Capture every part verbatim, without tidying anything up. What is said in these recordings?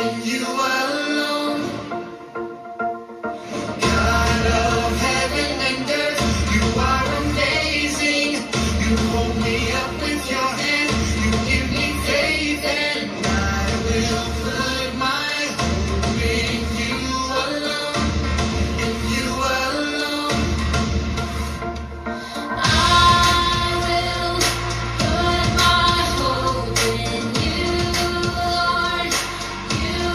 You alone, God of heaven and earth, you are amazing. You hold me up with your hand, you give me faith, and I will put my hope in you alone, in you alone. I will put my hope in you, Lord. You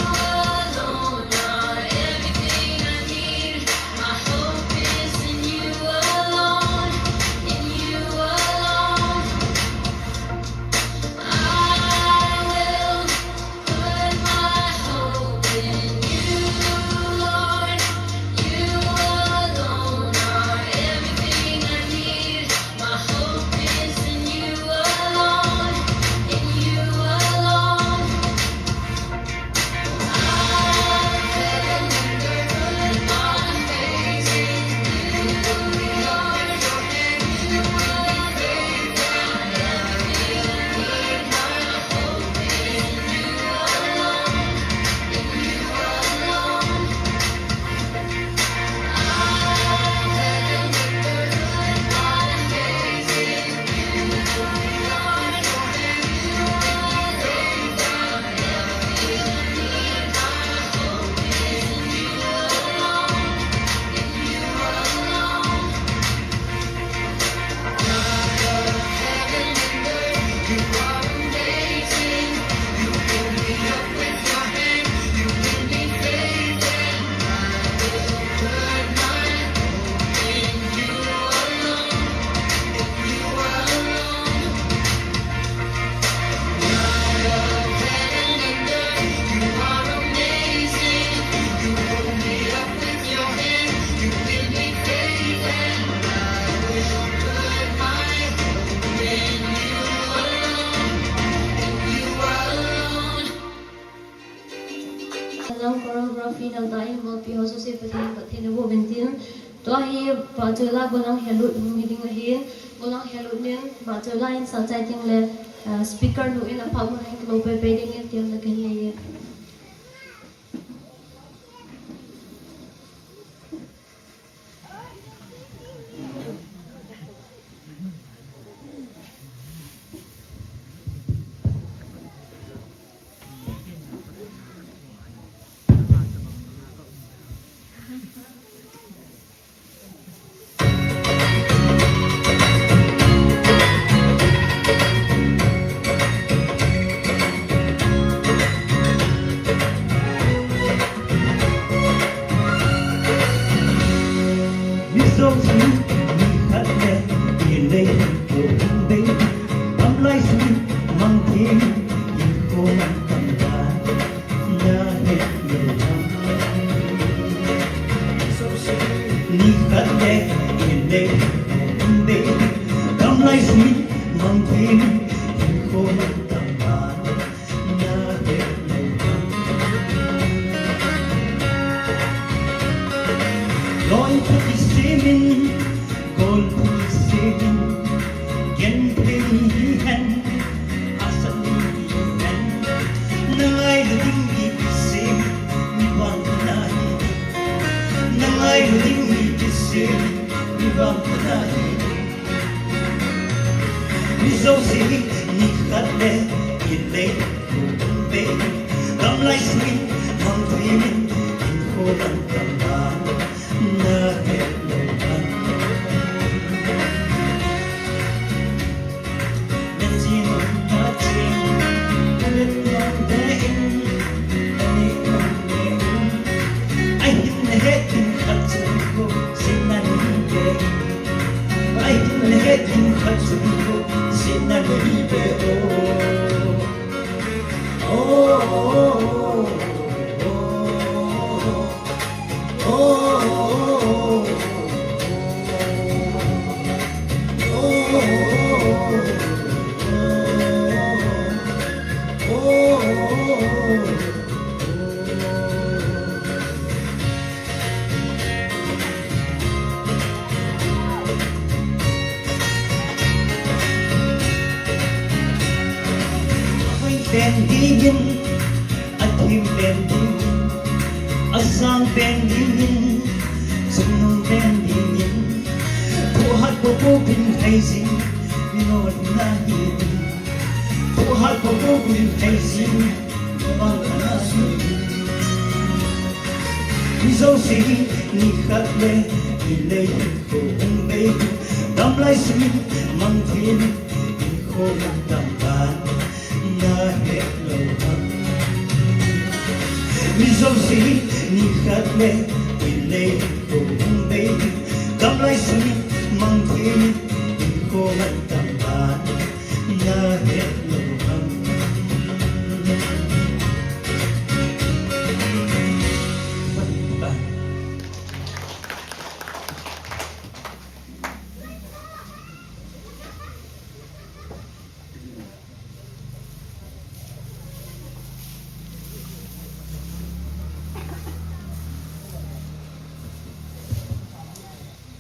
alone are everything I need. My hope is in you alone, in you alone. I will put my hope in you, Lord. You alone are everything I need. My hope is in you alone, in you alone. Choreography nang ta in, Molpi ho jouse Pathen in phatthei naboh uvin tin. Tua hi Pahchoila gollhang helut hung hi ding ahin, gollhang helut in Pahchoila in sah chai teng le, ah, speaker nu in apha mun a hin kalo paipai ding in temna kahin nei e. Mi jouse nikhat le inei, gamlai sung mang thei, hinkho mantam dan nahet lou ham? Nikhat le inei, gamlai sung mang thei, hinkho mantam dan nahet lou ham? Loi pha kisem in, gol pha kisem in, genthei hihen, asat hihen. Na ngailu ding mi kisem, mi vangphat ahi. Na ngailu ding mi kisem, mi vangphat ahi. Mi jouse nikhat le inei, gamlai sung mang thei, hinkho mantam dan nahet lou ham? Ahin nahet ding khat chu, ahin nahet ding khat chu, sihna nahi be o. Pen ding, asang pen ding, chungnung pen ding, thohat popo pin hai jing, minot na hi ding, thohat popo pin hai jing, bang na su ding. Mi jouse hi nikhat le nilei hinkho hung bei ding, gamlai sung in mang thei in, hinkho man tam tan na het lou ham. Mi jouse hi nikhat le nilei hinkho hung bei ding, gamlai sung in mang thei in, hinkho man tam tan na het lou ham.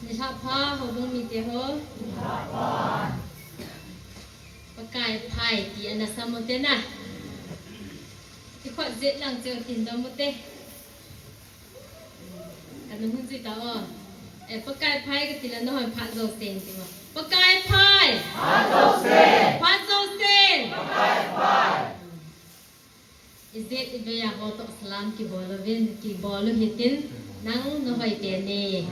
Nilhah pha, houbung mite ho. Pakai phai ti ana sam u te na. Kikhut jet lang cheu tin dom u te. Kana hun jui ta o. Eh, Pakai phai kati le nahon phat jousen ti mo. Pakai phai! Phat jousen! Phat jousen! Pakai phai! Ijet ivei a ho toh salam kibol uvin, kibol u hitin, nang nahoi teni.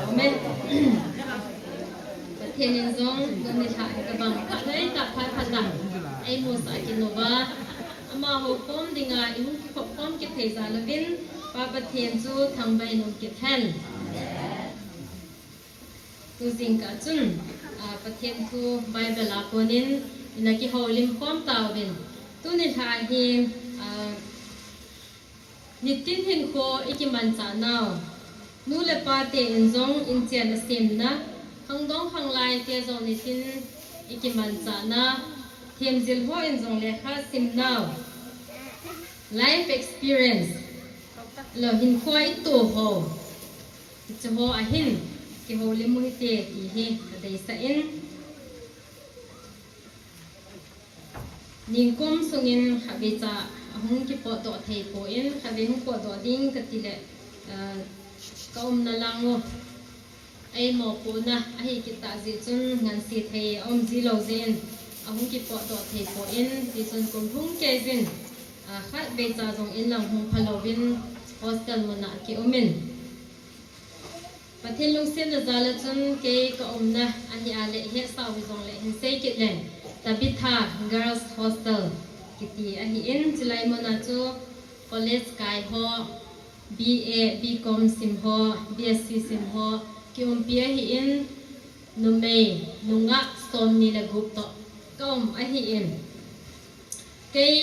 Amen. Pathen in jong tuni lha tabang phat lei tah phat phat tah eimusah kit uva, amaho kom dinga ihung kikhop kom kit thei jal uvin, Pa Pathen chu thangvah in um kit hen. Tu jingkah chun, ah, Pathen thu Bible a konin ina kihoulim khom tauvin. Tuni lha hi, ah, nitin hinkho ikimanchah nau, nu le pa te in jong inchen asemna, khangdong khanglai te jong nitin ikimanchahna, themjil ho in jong lekha sim nau, life experience, lo hinkho ito ho, hiche ho ahin kihoulim u hite ti hi kadeisah in. Nikum sungin khatvei cha ahung kipotdoh thei poi, khatvei hung potdoh ding kati le, ah, ka umna lang u, eimo pona ahi kit tah jeh chun ngansi thei aum ji lou jeh in ahung kipotdoh thei poi, tichun kum hung kei jin, ah, khatvei cha jong in lang hung phalouvin hostel muna kium in. Pathen lungsetna jal a chun kei ka umna ahi a le, hetsah u hijongle hin sei kit leng, Tabitha Girls Hostel kiti ahin, chulai muna chu college kai ho, B A, B Com sim ho, B S C sim ho kiumpi ahin, numei nungah somni le gup toh ka um ahin. Kei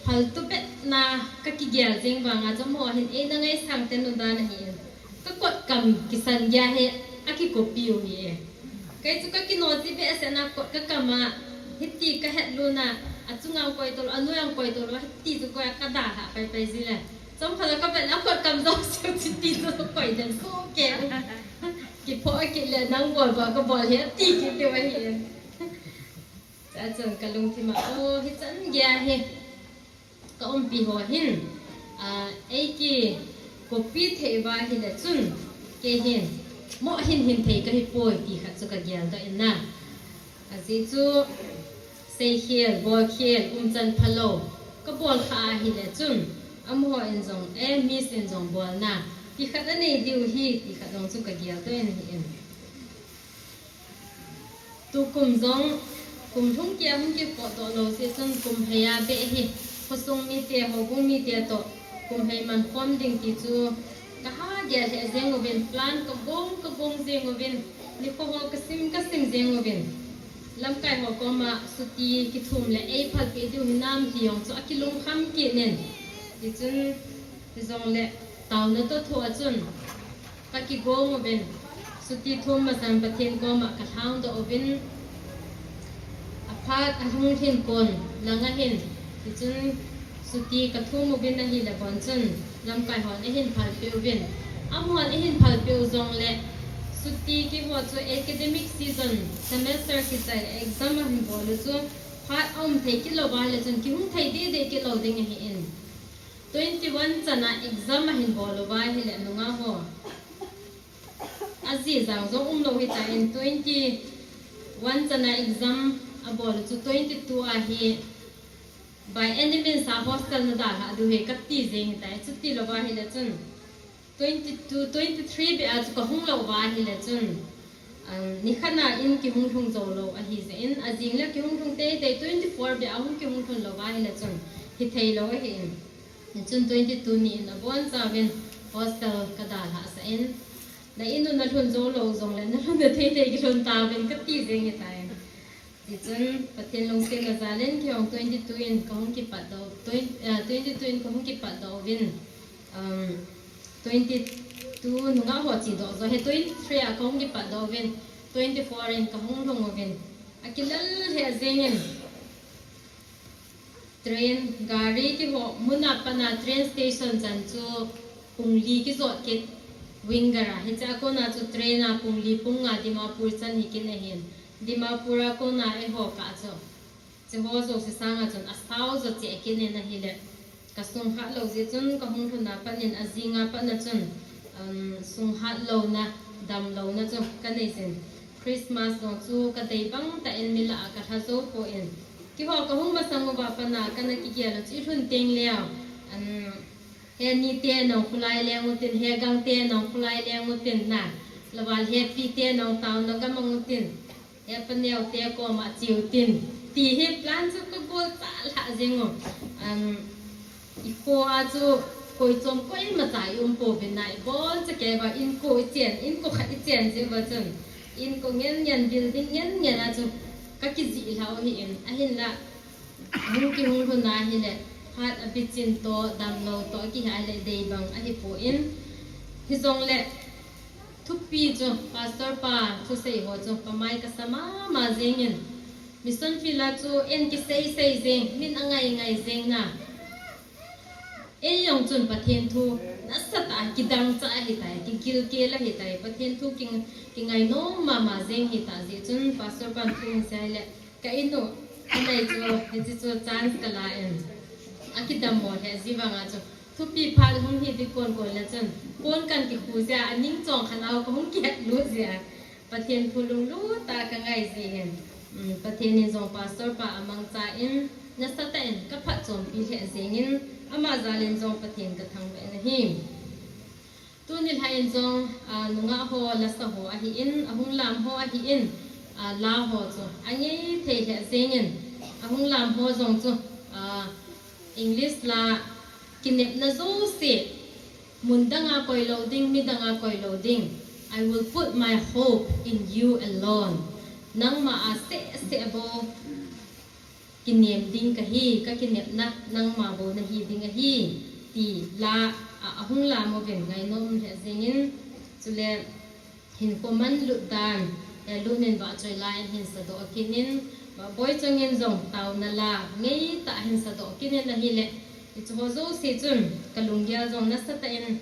phaltu betna kakigel jeng vanga chu amaho hin eina ngaisang tenu dan ahin, ka kot kam kisan geiya hi akikopi u ahi. Kei chu kakinoh ji behseh na kot kakam a, hiti kahet luna, achunga koi tolou, anoiya koi tolou, hiti chu koi a kadalhah paipai ji le. Chomkhat a kavet a kot kam jouseu chu hiti chu koi den sohkei u. Kiphoh kit le nang bol bol kabol hi ati kit diu ahi. Chua chun kalungthim a, o, hichan geiya hi ka umpi ho hin, ah, eikikopi thei uva ahile chun, kei hin moh hin hin thei kahipoi ti khat chu kageldoh in na. Ajeh chu seikhel, bolkhel, umchan phalou kabol kha ahile chun, amaho in jong, eh, miss in jong bolna ti khat anei diu ahi ti khat jong chu kageldoh in ahi in. Tukum jong kum lhung keiya hung kipotdoh lou jeh chun kum hei a beh hi khosung mite, houbung mite toh kum hei mankhom ding ti chu kaha gel lheh jeng uvin, plan kagong kagong jeng uvin, nikho ho kasim kasim jeng uvin, lamkai ho koma chutti kithum le eiphalpeh diu hinam ti jong chu akilungkham kit in. Tichun, hijongle taona toh thoh a chun kakigong uvin, chutti thum masang Pathen koma kalhangdoh uvin, aphat ahung lhin kon langa hin, tichun chutti kathum uvin ahile bon chun lamkai hon eihin phalpeh uvin, Amahon eihin phalpeh u jongle, suti keiho chu academic season, semester kichai exam ahin bol u chu, phat aum thei kit lou va ahile chun, kihung thei dede kit lou ding ahin. Twenty one chana exam ahin bol u va ahile nungah ho. Ajijang jong umlou hitan, twenty one chana exam abol u chu twenty two a hi by any means a hostel nadalhah diu ahi kati jeng hitan, chuti lou va ahile chun twenty two, twenty three beh a chu kahung lou va ahile chun, nikhat na in kihung lhung jou lou ahi jeh in, ajing le kihung lhung teitei, twenty four beh a hung kihung lhun lou va ahile chun, hithei lou ahin. Chun twenty two ni in abonchauvin hostel kadalhah sah in, na in u nalhun jou lou jongle nalhun na theithei kilhun tauvin kati jeng hitan. Tichun Pathen lungsetna jal in keijong twenty two in kahung kipatdoh, twenty two in kahung kipatdoh uvin, twenty two nungah ho chedoh joh hi twenty three a kahung kipatdoh uvin, twenty four in kahung lhung uvin, akilal lheh jengin, train, gari keiho muna patna train station chan chu pung li kijot kit, Winger a, hichea kona chu train a pung li pung nga Dimapur chan hi kit ahin. Dimapur a kona eiho kah chu, hicheho jouse sanga chun asao jo cheh kit in ahile, kasung khahlou jeh chun kahung lhun a pat in ajing a patna chun, sung hatlouna, damlouna chu kanei jin. Christmas jong chu kadei bang tah in mi lah a kalha jou poi. Keiho kahung masang uva patna kana kigel u chu ilhun tengleu, he ni te nong khulai leng utin, he gang te nong khulai leng utin na, laval hepi te nong taona gamang utin, he paneo te koma cheu tin, ti hi plan chu kagol chalhah jeng u. Ikho a chu koi chom koimacha ium pouvin na, iboncha kei uva inko ichen, inko khat ichen jeh uva chun, inko ngen ngen, building ngen ngen a chu kakijih lhah u ahin, ahinla hung kihung lhun ahile, phat abichin toh, damlou toh akihi ahile dei bang ahipoi. Hijongle thupi chu pastor pa thusei ho chu pamai kasa mama jengin, mission field a chu in kisei sei jeng, min angai ngai jeng na, eijong chun Pathen thu nasatah a kidangchah ahitai, kigilkel ahitai, Pathen thu ki, kingainom mama jeng hitah jeh chun pastor pan thu hinsei le, ka in u, anei chu, hiche chu chance kala in, akidammo lheh ji vanga chu, thupi phat hung hi ding kon kon le chun, pon kan kikhu jeh a, aning chong khat a kahung kihetlut jeh a, Pathen thu lunglut a kangai jeh hin, Pathen in jong pastor pa amangcha in, nasatah in kaphatchompi lheh jengin, ama jal in jong Pathen kathangvah in ahi. Tuni lhah in jong, nungah ho, lasa ho ahin, ahung lam ho ahin, la ho chu angei thei lheh jengin, ahung lam ho jong chu, English la, kinepna jouse, mun danga koilou ding, midanga koilou ding, I will put my hope in you alone. Nangma a seh seh bou kinem ding kahi, kakinepna nangma bou nahi ding ahi, ti la a, ahung lam uvin ngainom lheh jengin, chule hinkho manlut dan, lut in vahchoi la in hin sadoh kit in, Vahboi chungin jong taona la ngeitah hin sadoh kit in ahile, hicheho jouse chun kalunggel jong nasatah in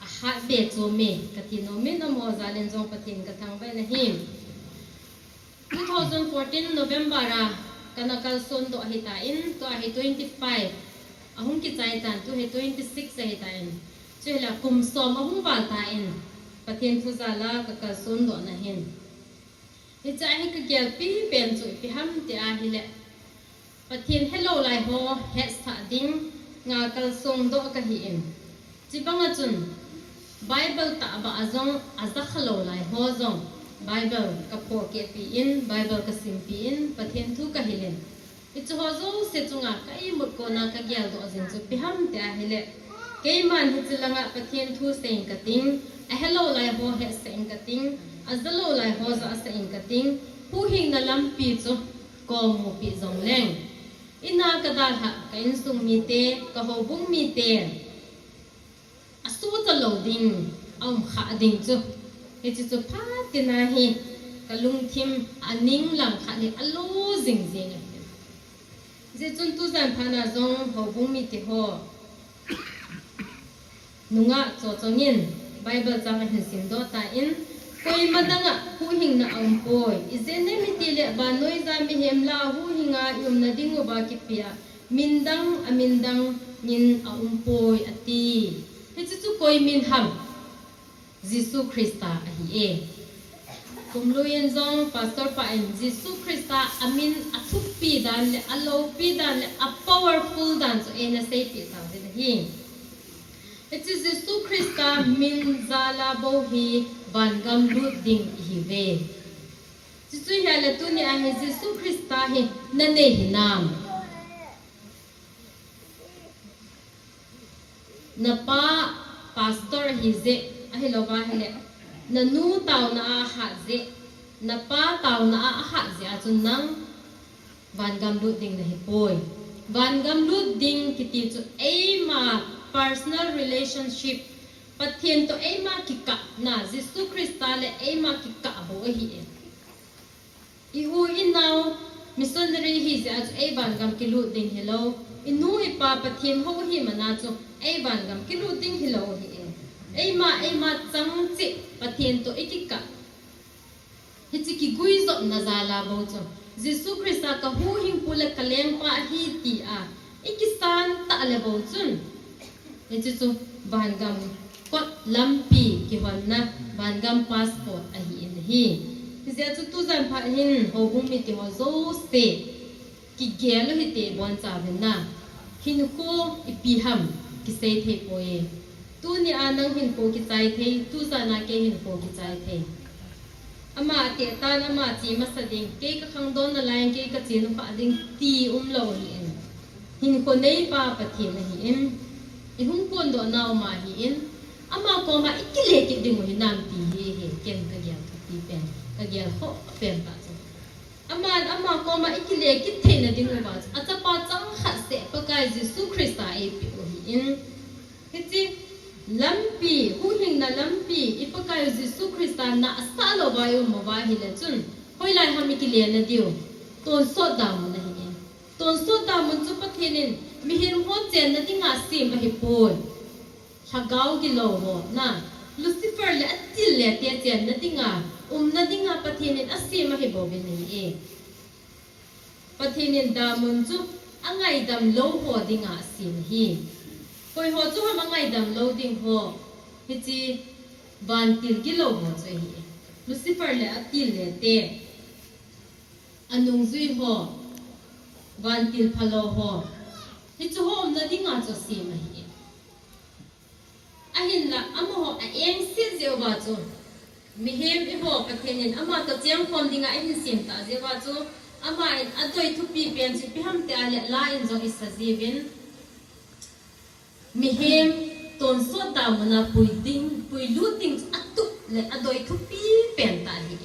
ahatbe chom e kati nom in, amaho jal in jong Pathen kathangvah in ahi. Two thousand fourteen November a kana kalsondoh ahitan, tua hi twenty five ahung kichai tan, tu hi twenty six ahitan, chuhela kum som ahung val tan, Pathen thu jal a kakalsondohna hin. Hichea hi kagelpi pen chu ipi ham ti ahile, Pathen helou lai ho hetsah dinga kalsondoh kahin, chubanga chun Bible tahbeh a jong ajakha lou lai ho jong Bible kaphohkehpi in, Bible kasimpi in, Pathen thu kahil in, hicheho jouse chunga ka imut kona kageldoh jing chu ipi ham ti ahile, keiman hiche langa Pathen thu sei inge kating, ahelou lai ho hetsah inge kating, ajalou lai ho jahsah inge kating, huhhingna lampi chu kamupi jongleng, ina kadalhah ka insung mite, kahoubung mite, asuhcha lou ding, aumkhah ding chu, hiche chu phat tina hi kalungthim aning langkhat hi alo jing jing ahi. Hijeh chun tujan phatna jong houbung mite ho, Nungah Cho Chong in Bible chang ahin simdoh tan, koima dang ah huhhingna aumpoi. Ijeh inem itile vannoi ja mihem lah a huhhinga iumna dinguva kipia min dang amin dang in aumpoi ati. Hiche chu koi min ham? Jesu Christa ahi e. Kumlui in jong pastor pa in Jesu Christa amin athupi dan le aloupi dan le apowerful dan chu eina seipeh tauvin ahi. Hiche Jesu Christa min jal a bou hi vangam lut ding ihiuve. Chuchu hile tunia hi Jesu Christa hi nanei hinam? Napa pastor ahijeh, ahilouva hile, nanu taona a ahat jeh, napa taona a ahat jeh a chun nang vangam lut ding nahipoi. Vangam lut ding kiti chu eima personal relationship, Pathen toh eima kikahna, Jesu Christa le eima kikah bou ahi e. I u i nao missionary hijeh a chu ei vangam kilut ding hilou. I nu i pa Pathen hou ahi mana chu ei vangam kilut ding hilou ahi e. Eima, eima chang cheh Pathen toh ikikah, hiche kiguijopna jal a bou chu Jesu Christa kahuhhingpu le kalengpa ahi tia ikisan tah le bou chun, hiche chu vangam kot lampi kihonna, vangam passport ahin ahi. Hijeh chun tujan phat hin houbung mite ho jouse kigel u hite, bonchauvin na. Hinkho ipi ham kisei thei poi. Tunia nang hinkho kichai thei, tujan a kei hinkho kichai thei. Ama ateh tan, ama che masa ding, kei kakhangdon nalai in kei kache nukhah ding ti umlou ahin. Hinkho neipa Pathen ahin, ihung kondoh nau ma ahin, ama koma ikile kit dingu hinam ti hi, hi ken kagel thupi pen, kagel khoh pen tah chu. Aman ama koma ikile kit theina dinguva chu achapa changkhat seh Pakai Jesu Christa eipeh u ahin. Hiche lampi, huhhingna lampi, i Pakai Jesu Christa nahsah louva i um uva ahile chun, hoilai ham ikile nadiu? Tonsot damun ahi e. Tonsot damun chu Pathen in mihem ho chenna dinga sem ahipoi. Lhagao gilou ho na, Lucifer le atil le te chenna dinga, umna dinga Pathen in asem ahibouvin ahi e. Pathen in damun chu angaidam lou ho dinga asem ahi. Koiho chu ham angaidam lou ding ho? Hiche vantil gilou ho chu ahi. Lucifer le atil le te, anungjui ho, vantil phalou ho, hichu ho umna dinga chu asem ahi. Ahinla amaho a-engset jeh uva chu, mihem eiho Pathen in ama toh chengkhom dinga ahin sem tah jeh uva chu, ama in adoi thupi pen chu ipi ham tia le la in jong isa jiuvin, mihem tonsot damuna pui ding, puilut ding chu atup le adoi thupi pen tah ahi.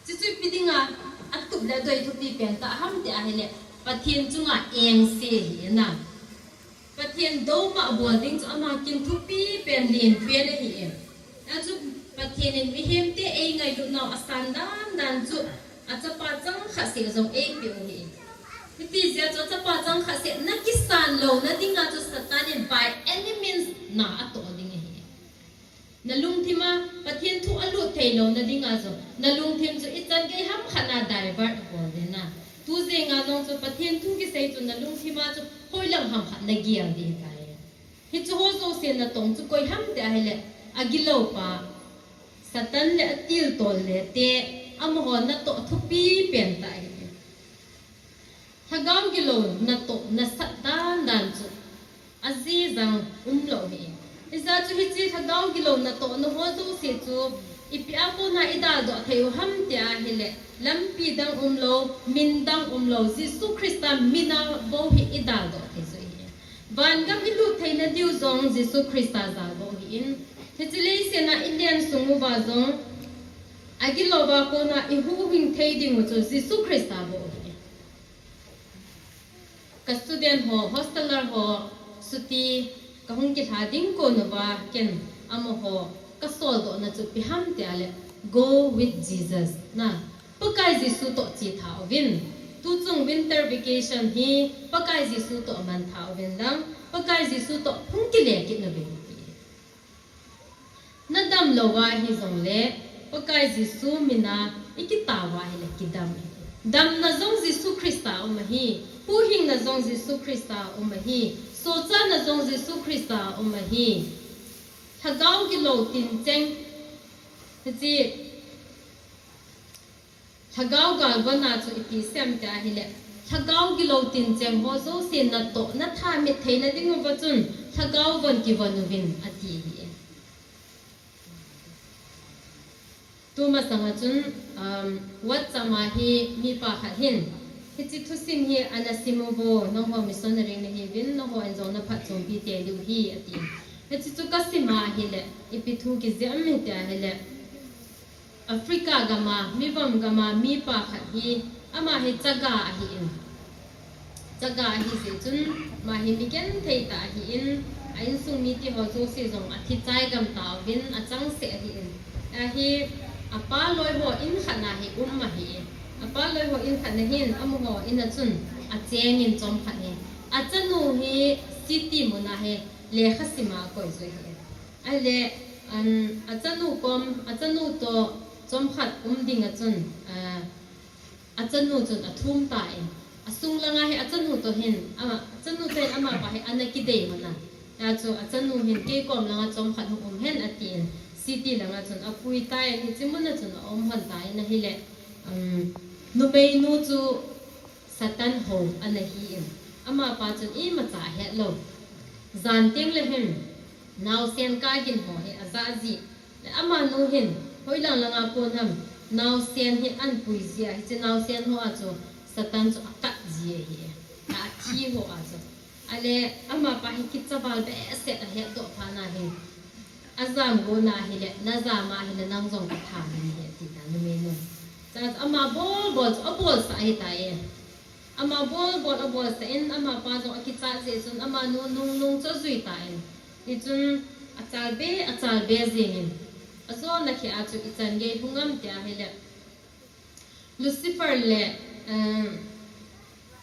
Chuchu ipi dinga atup le adoi thupi pen tah ham tia ahile, Pathen chunga engse ahi na. Pathen douma bol ding chu ama kin thupi pen, len pen ahi e. Achu Pathen in mihemte eingailut nau asan dan dan chu achapa changkhat seh jong eipeh u ahi. Hiti jeh a chu achapa changkhat seh nakisan louna dinga chu Satan in by any means na atoh ding ahi. Nalungthim a Pathen thu alut thei louna dinga jong, nalungthim chu ichan gei ham khat na divert abol ding na. Tu jenga jong chu Pathen thu kisei chu nalungthim a chu hoilang ham khat nagel ding tai. Hichu ho jouse natong chu koi ham tia ahile, agiloupa, Satan le atiltol le te, amaho natoh thupi pen tah ahi. Lhagao gilou natoh nasat dan dan chu ajeh jong umlou ahi. Hijeh chun hiche lhagao gilou natohna ho jouse chu ipi a kona idaldoh thei u ham tia ahile, lampi dang umlou, min dang umlou, Jesu Christa min a bou hi idaldoh thei u ahi. Vangam ilut theina diu jong Jesu Christa jal bou ahin, hiche leiset a ilen sung uva jong agilouva kona ihuhhing thei dingu chu Jesu Christa bou ahi. Ka student ho, hosteler ho, chuti kahung kilha ding konuva ken amaho kasoldohna chu ipi ham tia le, Go with Jesus na. Pakai Jesu toh che tha uvin. Tuchung winter vacation hi Pakai Jesu toh man tha uvin lang, Pakai Jesu toh hung kile kit uvin ti. Nadam louva hijongle, Pakai Jesu mina ikitao uva ahile kidam ahi. Damna jong Jesu Christa um ahi, huhhingna jong Jesu Christa um ahi, sohchatna jong Jesu Christa um ahi. Lhagao gilou tincheng, hiche Lhagao galvon a chu ipi asei em tia ahile, lhagao gilou tincheng ho jouse natoh, natha mit theina dinguva chun lhagao von kivon uvin ati ahi. Tumasanga chun, um, WhatsApp a hi mipa khat hin, hiche thusim hi ana sim uvo, nangho missionary nahiuvin, nangho in jong naphatchompi tei diu ahi, ati. Hiche chu kasim a ahile, ipi thu kijih em tia ahile, Africa gama, mivom gama mipa khat hi, ama hi Chaga ahin. Chaga ahijeh chun, ama hi migenthei tah ahin, a insung mite ho jouse jong athichai gam tauvin, achangseh ahin. Ahi, apa loi ho in khat na hi um ahi. Apa loi ho in khat na hin, amaho in a chun, achengin chomkhat hi. Achanu hi city muna hi lekha sima akoi jui ahi. Ahile, um, achanu kom, achanu toh chomkhat um dinga chun, ah, achanu chun athum tan, asung langa hi achanu toh hin, ama, achanu toh hin amapa hi ana kidei hon a. Hia chu achanu hin kei kom langa chomkhat hung um hen atin, city langa chun apui tan, hiche muna chun aum hon tan ahile, um, numeinu chu Satan hou ana hin, amapa chun imacha ahet lou. Jan tengle hin, naosen kagin ho hi ajah ji. Le amanu hin, hoilang langa kon ham, naosen hi ahin pui ji a, hiche naosen ho a chu Satan chu akat ji ahi. Athi ho a chu. Ale amapa hi kicha val behseh ahetdoh phat na hin, ajam go na hile, najam a hile nang jong katha nahi ati ta numeinu. Chua chu ama bol bol chu abolsah ahitai. Ama bol bol abolsah in, amapa jong akichat jeh chun amanu nung nung chu ajui tan. Hichun achalbe, achalbe jengin, ajona kheh a chu ichan gei hung am tia ahile, Lucifer le, um,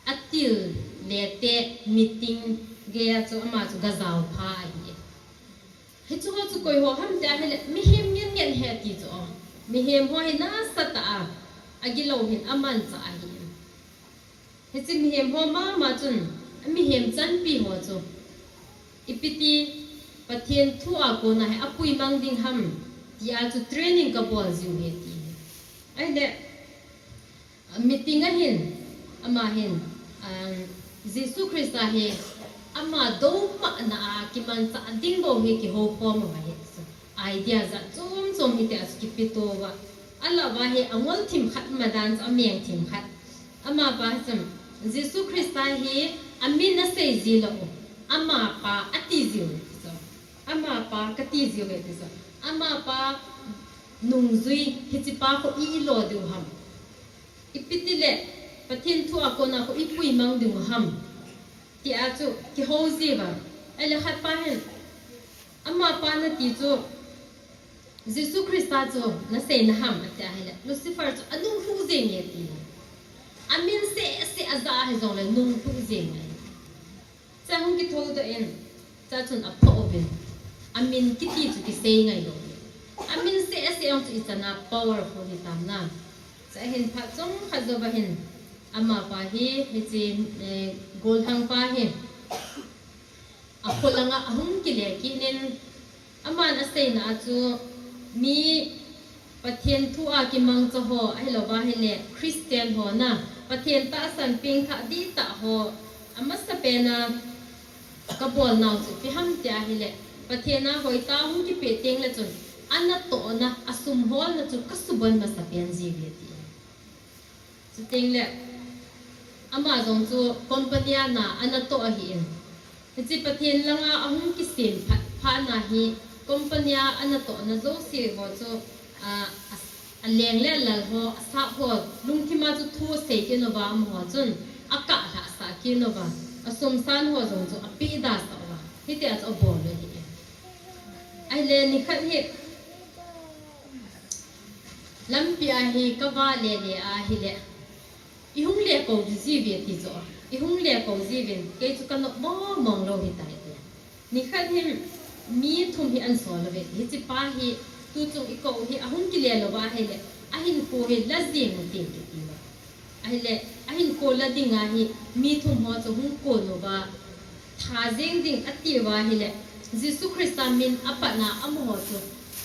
atil lete meeting geiya chu ama chu gajao pha ahi. Hicheho chu koiho ham tia ahile, mihem ngen ngen ahi ti chu. Mihem ho hi nasatah a, agilou hin amanchah ahi. Hiche mihem ho mama chun, mihem chanpi ho chu, ipiti Pathen thu a kona hi apuimang ding ham, tia chu training kabol jiu ahi ti. Ahile, meeting a hin, ama hin, um, Jesu Christa hi, ama doumahna a kimanchah ding bou hi kihoukhom u ahi chu. Idea jat chom chom hitia chu kipeto uva. Alah uva hi angol thim khat madan chu ameng thim khat. Amapa chun, Jesu Christa hi amin asei ji lou u, amapa ati jiu ahi ti chu. Amapa kati jiu ahi ti chu. Amapa nungjui hichepa khu ilo diu ham. Ipiti le Pathen thu a kona khu ipuimang diu ham, tia chu kihou jiuva. Ahile khatpa hin, amapa nati chu, Jesu Christa chu nasei na ham, ati ahile, Lucifer chu anunglhuh jenge ati. Amin seh seh ajah hijongle nunglhuh jenge. Chua hung kithoudoh in, chua chun aphoh uvin, amin kiti chu kisei ngailou. Amin seh seh jong chu ichan a powerful hitam na. Chua hin phat chomkhat jouva hin, amapa hi, hiche, eh, golhangpa hi, akho langa ahung kile kit in, aman aseina a chu, mi Pathen thu a kimangcha ho, ahilouva ahile Christian ho na, Pathen tahsan pengthah dihtah ho, amasapen a kabolnau chu ipi ham tia ahile, Pathen a hoitah hung kipeh tengle chun, anatohna, asum holna chu kasubon masapen jiuve ati. Chutengle, ama jong chu company a na anatoh ahin. Hiche Pathen langa ahung kisem phat, phat na hi company a anatohna jouse ho chu, a, a, aleng le alal ho, asap ho, lungthima chu thu asei kit uva amaho chun, akahlhahsah kit uva, asumsan ho jong chu apehdah sah uva, hitia chu abol u ahi. Ahile nikhat hi, lampi a hi kavah lele ahile, ihung lekou jiuve ti chu, ihung lekou jiuvin, kei chu kanop mongmong lou hitai ti. Nikhat hin, mi thum hi ahin sol uve. Hiche pa hi tuchung ikou hi ahung kile lou va ahile, ahinkho hi la jeng ute kiti uva. Ahile, ahinkho la ding ahi, mi thum ho chu hung kon uva, tha jeng ding ati uva ahile, Jesu Christa min apatna amaho chu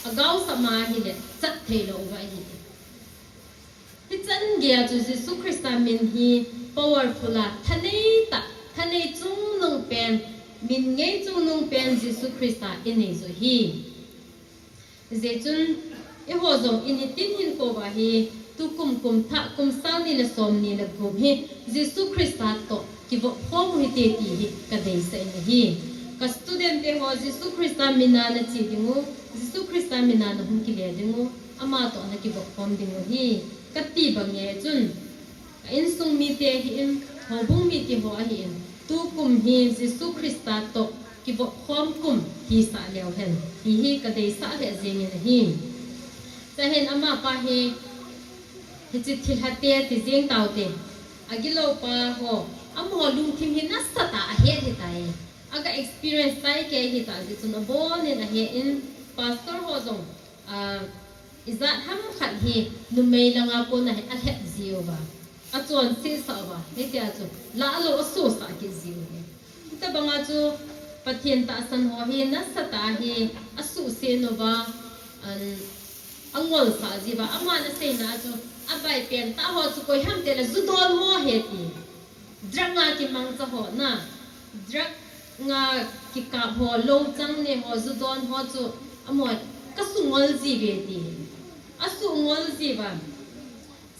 agaosap ma ahile, chat thei lou uva ahi. Hichan geiya chu Jesu Christa min hi powerful a, thanei tah, thanei chungnung pen, min ngei chungnung pen Jesu Christa inei joh hi. Hijeh chun, eiho jong initin hinkho uva hi, tukum kum thah, kum sang ni le som ni le gup hi, Jesu Christa toh kivop khom u hite ti hi kadeisah in ahi. Ka student te ho Jesu Christa mina nache ding u, Jesu Christa mina nahung kile ding u, ama toh nakivop khom ding u ahi, kati bang e chun, ka insung mite ahin, houbung mite ho ahin, tukum hi Jesu Christa toh kivop khom kum hisah leu hen, ti hi kadeisah lheh jeng in ahi. Chuin amapa hi, hiche thilha te ti jeng taute, agilou pa ho, amaho lungthim hi nasatah a ahet hitai. Aga experience chai kei hita jeh chun abonin ahe in, pastor ho jong, ah, ijat ham khat hi numei langa kona hi alhep jiuva, achonse sah uva, hitia chu la lou asosah kit jiu hi. Hitobanga chu Pathen tahsan ho hi nasatah hi asuhset uva, an, angolsah jiuva, aman aseina chu, abai pentah ho chu koi ham tile ju don ho ahi ti. Drug a kimangcha ho na, drug a kikap ho, lou chang ne ho, ju don ho chu, amaho, kasuh ngol jiuve ti. Asuh ngol jiuva.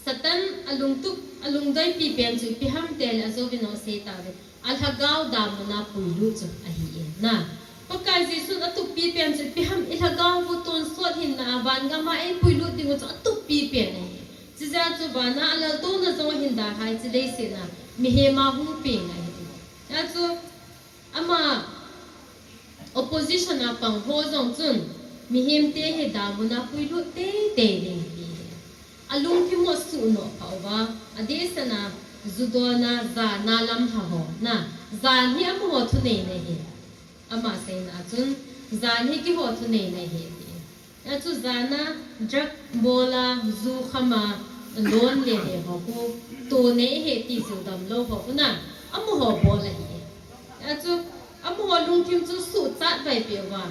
Satan alungtup, alungdoipi pen chu ipi ham tile ajouvin asei tauve. Alhagao damuna puilut chu ahi e na. Pakai Jesun atuppi pen chu ipi ham, ilhagao pu tonsot hinna a vangam a eipuilut ding u chu atuppi pen ahi. Chujeh chun vana alaltouna jong ahin dalhai, hiche leiset a mihem a hung peng ahi. Hijeh chun ama opposition a pang ho jong chun mihemte hi damuna puilut teitei ding ahi. Alungthim u asuhnoh phah uva, adehset a ju dona, jana lamlha ho na, jan hi amaho thuneina ahi. Ama seina a chun, jan hi keiho thuneina ahi ti. Achu jana drug bol a, ju kham a, lon le le ho khu, to nei ahi ti jiu damlou ho khu na, amaho bol ahi. Achu, amaho lungthim chu suhchat vaipeh uva,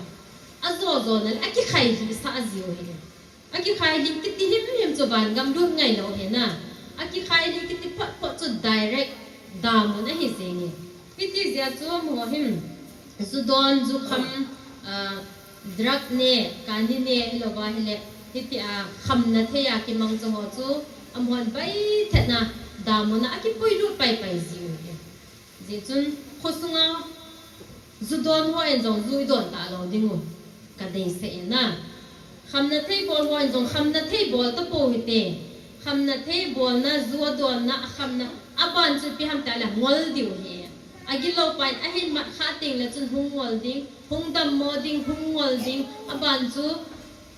ajo jona le akikhailhih sah jiu ahi. Akikhailhih kiti himhim chu vangam lut ngailou ahi na. Akikhailhih kiti phot phot chu direct damun ahi jenge. Hiti jeh a chu amaho hin, ju don, ju kham, ah, drug ne, kani ne, hilouva hile, hitia khamna thei a kimangcha ho chu, amahon vaithet a damun a akipuilut paipai jiu ahi. Hijeh chun, khosunga ju don hon jong ju idon talou ding u kadeisah e na. Khamna thei bol hon jong khamna thei bol tapou hite. Khamna thei bolna, ju adonna, akhamna, aban chu ipi ham tile ngol diu ahi. Agilou pan ahin mat khah tengle chun hung ngol ding, hung dammo ding, hung ngol ding, aban chu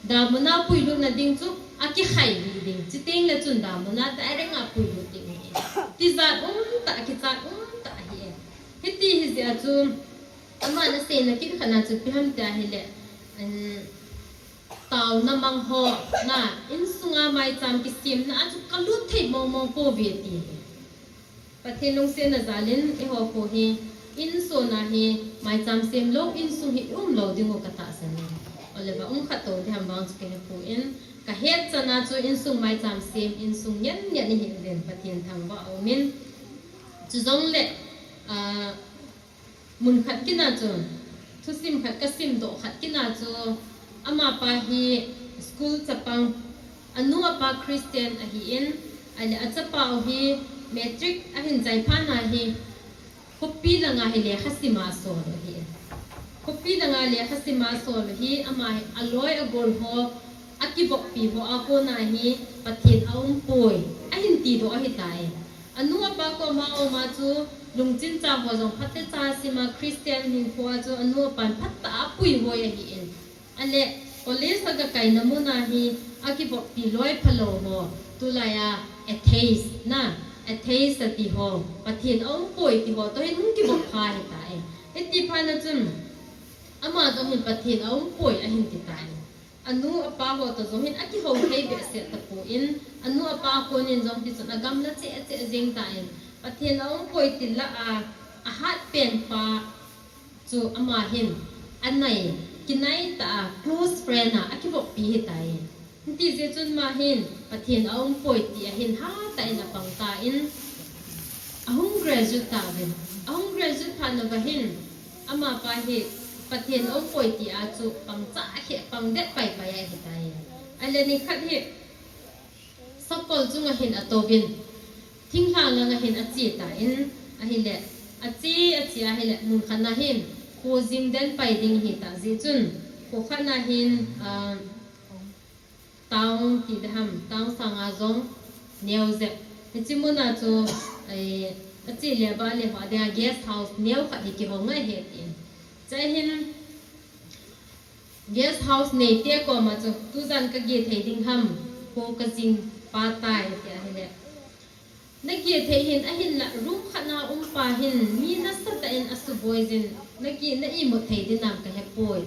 damun a puilutna ding chu akikhailhih ding. Chutengle chun damun a direct a puilut ding ahi. Tijat umtah, kichat umtah ahi. Hiti hijeh a chu, aman aseina kit khat na chu ipi ham tia hile, um, taona mang ho na, insunga maicham kisemna a chu kalut thei mong mong pouve ti ahi. Pathen lungsetna jal in eiho khu hi, insung a hi, maicham semlou insung hi umlou ding u katahsan e. Ole va um khat tou ding ham vang chu kahepoi, kahet chan a chu insung maicham sem, insung ngen ngen ihiuvin Pathen thangvah aumin. Chujongle, ah, mun khat kit a chu, thusim khat kasimdoh khat kit a chu, amapa hi school chapang, anu apa Christian ahin, ahile achapa u hi matric ahin chaiphat na hi, khopi langa hi lekha sima asol u ahi. Khopi langa lekha sima asol u hi, ama hi aloi agol ho, akivoppi ho a kona hi Pathen aumpoi, ahin tidoh ahitai. Anu apa koma auma chu lungchin cha ho jong phatecha asima, Christian hinkhoa chu anu apan phatah a apuihoi ahin. Ahile college agakaina muna hi akivoppi loi phalou ho, tulaiya atheist na, atheist ati ho, Pathen aumpoi ti ho toh hin hung kivop kha ahitai. Hiti phat na chun, Ama jong hin Pathen aumpoi ahin ti tan. Anu apa ho toh jong hin akihou thei behseh tapon, anu apa konin jong tichun agamla cheh cheh jeng tan. Pathen aumpoi ti lah a, ahat pen pa chu ama hin anai, kinai tah a close friend a akivoppi hitai. Hiti jeh chun ama hin Pathen aumpoi ti ahin hatah in apang tan, ahung graduate tauvin. Ahung graduate phat nauva hin, amapa hi Pathen aumpoi ti a chu pangchah khe, pangdet paipai ahitai. Ahile nikhat hi sakol chunga hin atouvin, thinglhang langa hin ache tan, ahile, ache, ache ahile, mun khatna hin, kho jing den pai ding ahitah jeh chun, kho khatna hin, ah, town ti ding ham, town sanga jong neo jep. Hiche muna chu, eh, ache le vale ho dinga guest house neo khat hi kihong ahi tin. Chua hin guest house neite koma chu, tujan kageh thei ding ham, kho kajing pa tai, ati ahile, nageh thei hin, ahinla room khatna umpa hin mi nasatah in asuboi jin, nageh, na imut thei dinam kahepoi.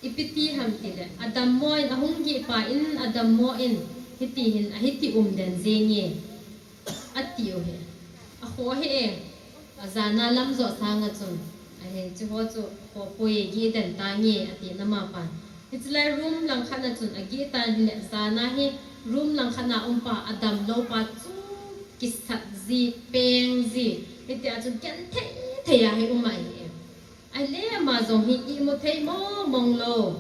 Ipi ti ham tile, adammo in, ahung geh pa in adammo in, hiti hin, ahiti umden jenge, atiu hi. Akhoh hi e, ajana lam joh sanga chun, ahi, hicheho chu khohpoi, geh den tange, atin amapan. Hiche lai room langkhatna chun ageh tan ahile, jana hi room langkhatna umpa adamlou pa chu kisat ji, peng ji, hitia chu genthei thei a hi um ahi. Ahile ama jong hi imut thei mong mong lou,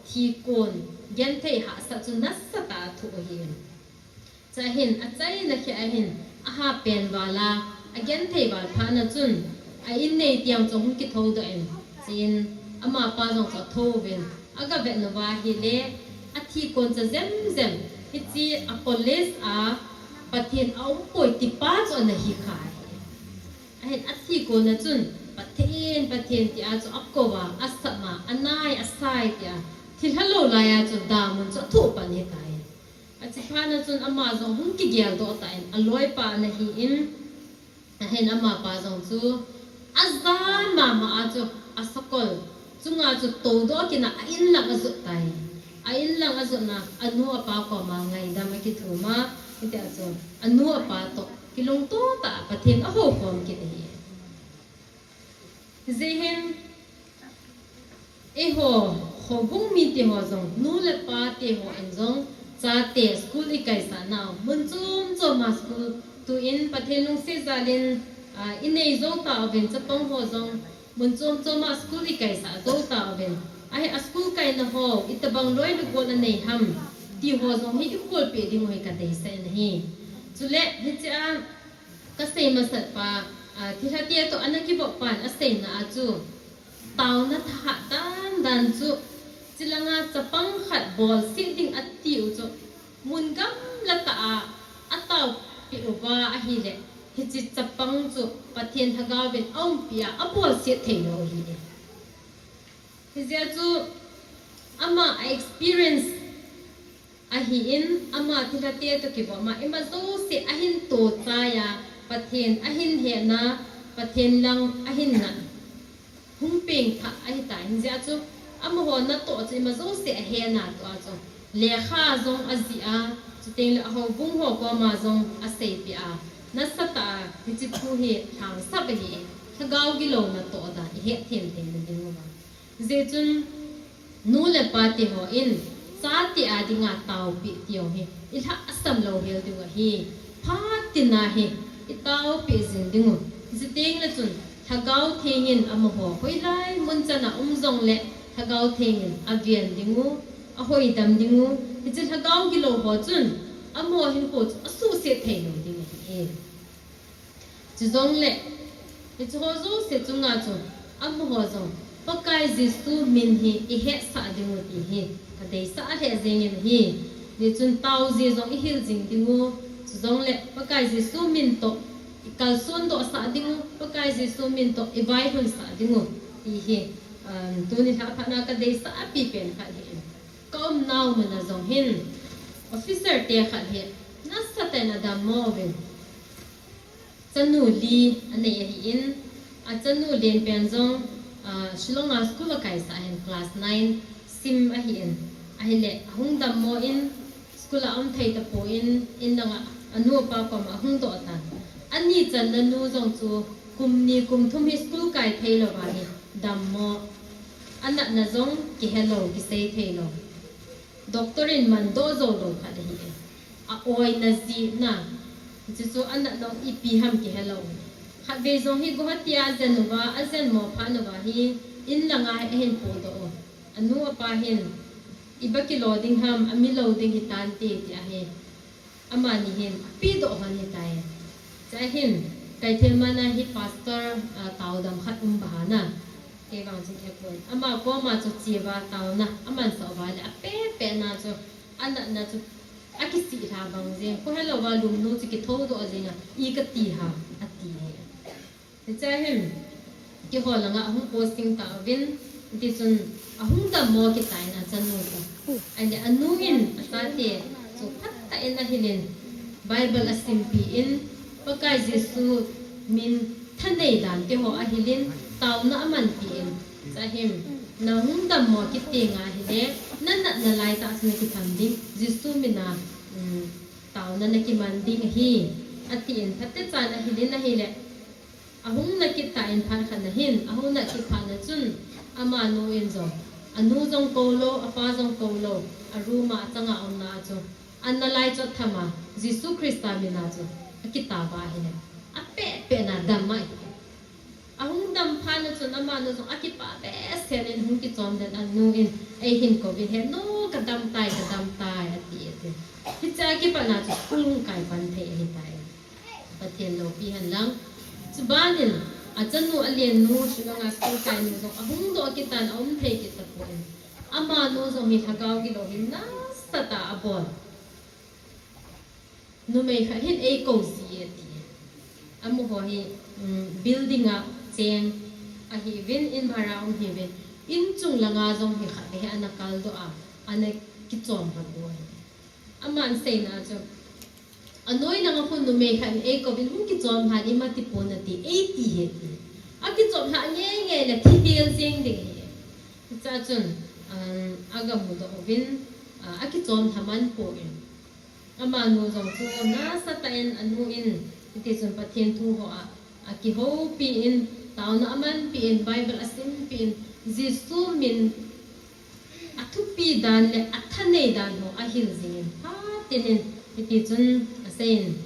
thikon, genthei hahsat chu nasatah a thoh ahi. Chua hin achaina kheh a hin, aha pen val a, agenthei val phatna chun, a in nei tiang chu hung kithoudoh in, chuin amapa jong chu athouvin, agavet nauva ahile, athikon cha jemjem, hiche a college a Pathen aumpoi tipa chu ana hikha ahi. Ahin athikona chun, Pathen, Pathen tia chu akouva, asama, anai, asai tia, thilha lou laiya chu damun chu athoh pan ahitai. Achephatna chun ama jong hung kigeldoh tan, aloipa ana hin, ahin amapa jong chu, ajan mama a chu, asakol chunga chu toudoh kit a, a inlang ajot tai. A inlang ajotna, anu apa koma ngaidam akithum a, hitia chu, anu apa toh kilungto tah a Pathen ahoukhom kit ahi. Hijeh hin, eiho, houbung mite ho jong, nu le pate hon jong, chate school ikaisah nau, mun chom choma school, tuin Pathen lungset jal in, ah, inei jou tauvin, chapang ho jong, mun chom choma school ikaisah jou tauvin. Ahi, a school kaina ho, itobang loi le gol anei ham, ti ho jong hi ikholpeh diu hi kadeisah in ahi. Chule, hichea, kasei masat pa, ah, thilhate toh ana kivop pan aseina a chu, taona thahat dan dan chu, chulanga chapang khat bolset ding atiu chu, mun gamla tah a, ataopeh uva ahile, hiche chapang chu Pathen Lhagaovin aumpia, abolset theilou ahi e. Hijeh chun, ama a experience ahin, ama thilhate toh kivop ma, ima jouse ahin tohchai a, Pathen ahin hetna, Pathen lang ahin nat, hung pengthah ahitan, hijeh chun, amaho natoh chu ima jouse ahena toh a chu, lekha jong ajih a, chutengle ahoubung ho koma jong aseipeh a, nasatah a hiche thu hi lhangsap ahi, lhagao gilou natoh dan ihet them theina diuva. Hijeh chun, nu le pate hon, chate a dinga taopeh tiu hi, ilhahsam louhel diu ahi, phat tina hi, itaopeh jing dingu, chutengle chun, Lhagao Thengin amaho, hoilai mun chana um jongle, Lhagao Thengin aven dingu, ahoidam dingu, hiche lhagao gilou ho chun, amaho hinkho chu asuhset theilou ding ahi. Chujongle, hicheho jouse chunga chu, amaho jong, Pakai Jesu min hi ihetsah dingu ti hi, kadeisah lheh jengin ahi. Hichun taoji jong ihil jing dingu, chujongle, Pakai Jesu min toh, ikalsondohsah dingu, Pakai Jesu min toh, ivailhunsah dingu, ti hi, um, tuni lhah phatna kadeisah apipen khat hi. Kaumnau muna jong hin, officer te khat hi, nasatah in adammo uvin. Chanu li anei ahin, achanu lenpen jong, Shillong a school a kaisah hin class nine sim ahin, ahile ahung dammo in, school a um thei tapon, in langa anu apa koma ahung doh tan. Ani channa nu jong chu kum ni kum thum hi school kai theilouva hi dammo, anatna jong kihelou, kisei theilou, doctor in mandoh joulou khat ahi. A-oina jeh na, hiche chu anatna ipi ham kihelou. Khatvei jong hi Guwahati a ajen uva, ajenmo phat uva hi, in langa ahin pohdoh u. Anu apa hin, iba kilo ding ham, amilou ding hitante tia hi, amani hin apehdoh hon hitai. Chua hin, Kaithelmann a hi pastor, taodam khat um baha na, kei vang chun hepon, ama koma chu cheuva taona amansah uva le, apehpehna chu, anatna chu akisih lha bang jeng, kho helouva lungnu chu kithoudoh jenga, i kati ham, ati hi. Hichea hin, keiho langa ahung posting tauvin, hitichun ahung dammo kitan achanu chu. Ahile anu in achate chu phatah in ahilin, Bible asimpeh in, Pakai Jesu min thanei dan keiho ahilin, taona amanpeh in, chua hin, nahung dammo kit tenga hile, nanatna laitah chu nakitham ding, Jesu mina taona nakiman ding ahi, atin, phatechan ahilin ahile, ahung nat kit tan phat khat na hin, ahung nat kit phat na chun, amanu in jong, anu jong koulou, apa jong koulou, a room a achanga umna a chu, an nalai chu athama, Jesu Christa mina chu akitaba ahile, apehpehna dam ahi. Ahung dam phat na chun amanu jong akipah behseh in hung kichom den, anu in eihin kouvin, he nu, kadamtai, kadamtai, ati, ati. Hichea kipatna chu school hung kai pan thei ahitai. Pathen loupi hen lang. Chubanin, achanu alennu, Shillong a school kainu jong ahung doh kit tan, aum thei kit tapon. Amanu jong hi lhagao gilou hi nasatah a abol. Numei khat hin eikou ji e ati. Amaho hi, building a cheng ahiuvin, in bhara um hiuvin. In chung langa jong hi khatvei hi ana kaldoh a, ana kichom lhon u ahi. Aman aseina chu, anoi langa khu numei khat in eikouvin, hung kichom lhan, ima tipon nati, eiti hi ati. Akichom lhah ngeingei le thi hel jeng ding ahi. Hichea chun, agamudoh uvin, akichom lha man pon. Amanu jong chu nasatah in anu in, hitichun Pathen thu ho a, akihoupi in, taona amanpeh in, Bible asimpeh in, Jesu min athupi dan le athanei dan ho ahil jingin, phatin in, hitichun aseiyin.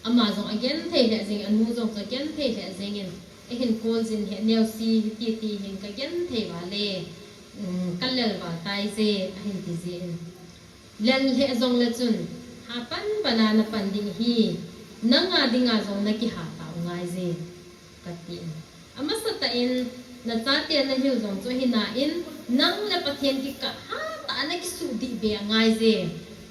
Ama jong agenthei lheh jengin, anu jong chu agenthei lheh jengin, eihin call jin, he neosi hiti ti hin kagenthei vale, kalel val taije, ahin ti jin. Lel lheh jongle chun, hapan pana napan ding ahi, nanga dinga jong nakiha tau ngaije, katin. Amasatah in, nachate nahil jong chu ahina in, nang le Pathen kikah hatah a nakisuhdih be angaije.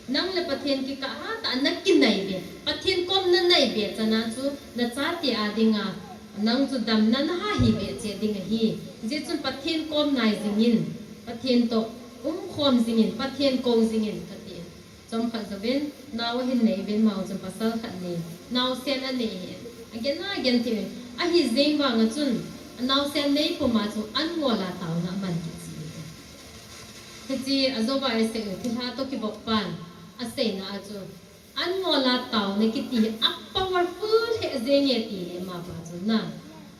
Nang le Pathen kikah hatah a nakinaibe, Pathen kom nanaibe chana chu, nachate a dinga, nang chu damna naha hih be cheh ding ahi. Hijeh chun Pathen kom nai jingin, Pathen toh umkhom jingin, Pathen kou jingin, katin. Chomkhat jouvin, nao ahin neiuvin, amaho chun pasal khat nei, naosen anei hi, agen agen thei uvin. Ahi jeng vanga chun, anaosen nei puma chu an ngol a taona aman kit ji. Hiche ajouva isei u thilha toh kivop pan aseina a chu, an ngol a taona kiti hi a powerful lheh jenge ti hi amapa chun na.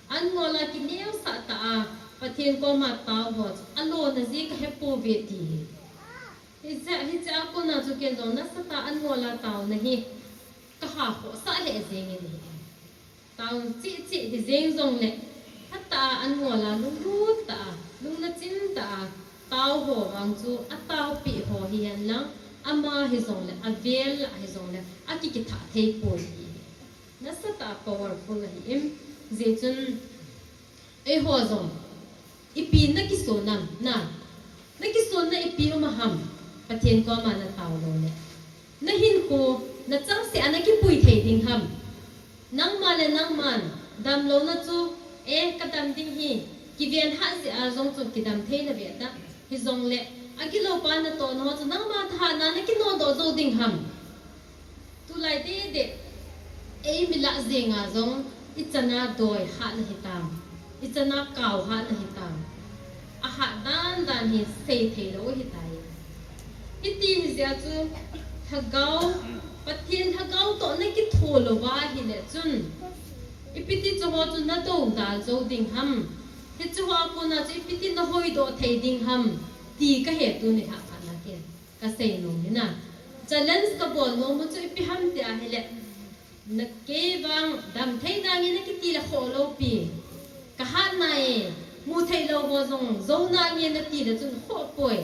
An ngol a kineosah tah a Pathen koma tao ho chu alona ji kahepouve ti hi. Hiche, hiche a kona chu ken jong nasatah a an ngol a taona hi kaha khohsah lheh jengin ahi. Taona cheh cheh hijeng jongle, phatah a an ngol a lunglut tah a, lungna chim tah a, tao ho vang chu ataopeh ho hihen lang, ama hijongle, avel a hijongle, akikithah thei poi ti hi. Nasatah a powerful ahi in, hijeh chun, eiho jong, ipi nakison am, na, nakisonna ipi um a ham, Pathen koma natao loule. Nahinkho, nachangseh a nakipui thei ding ham. Nangma le nangman, damlouna chu, e, kadam ding hi, kiven hat jeh a jong chu kidam thei nave ta. Hijongle, agilou pa natohna ho chu nangma thahatna nakinodoh jou ding ham. Tulai dede, eimi lah jenga jong, ichan a doi hatna hitam. Ichan a kau hatna hitam. Ahat dan dan hi seithei lou ahitai. Hiti hijeh a chu lhagao, Pathen lhagao toh nakitho louva ahile chun, ipiti chuho chu nadoudal jou ding ham? Hicheho a kona chu ipiti nahoidoh thei ding ham? Ti kahe tuni lhah phat na ken kasei nom hi na. Challenge kabol nom u chu ipi ham tia ahile, na kei vang damthei nange nakiti le khoh lou pi. Kahat nai e, muthei lou ho jong jou nange nati le chun khoh poi.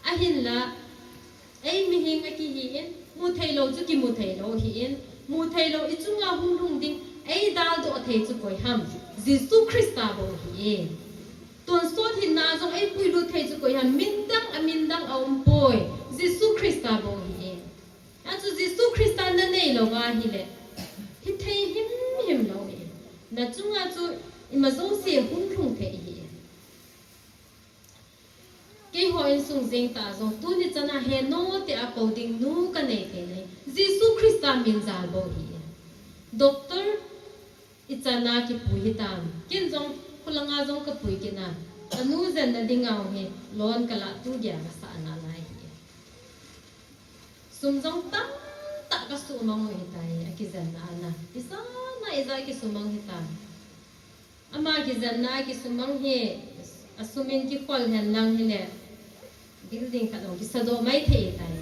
Ahinla, ei mihem akihi in, muthei lou chu kimuthei lou ahi in, muthei lou ichunga hung lhung ding, eidaldoh thei chu koi ham? Jesu Christa bou ahi e. Tonsot hinna jong eipuilut thei chu koi ham? Min dang a min dang aumpoi. Jesu Christa bou ahi e. Achu Jesu Christa nanei louva ahile, hithei himhim lou ahi. Nachunga chu ima jouse hung lhung thei ahi. Keiho insung jeng tah jong tuni chana heno tia kou ding nu kanei thei nai. Jesu Christa min jal bou ahi. Doctor ichana kipui hitam. Ken jong khulanga jong kapui kit na. Anu jenna dinga hi loan kalah tu dia kasah nalai ahi. Sum jong tamtah kasumang u ahitai, akijenna ana. Ijat na ijat kisumang hitam. Ama kijenna kisumang hi, asum in kikhol hen lang hile, building khat jong kisadoh mai thei tai.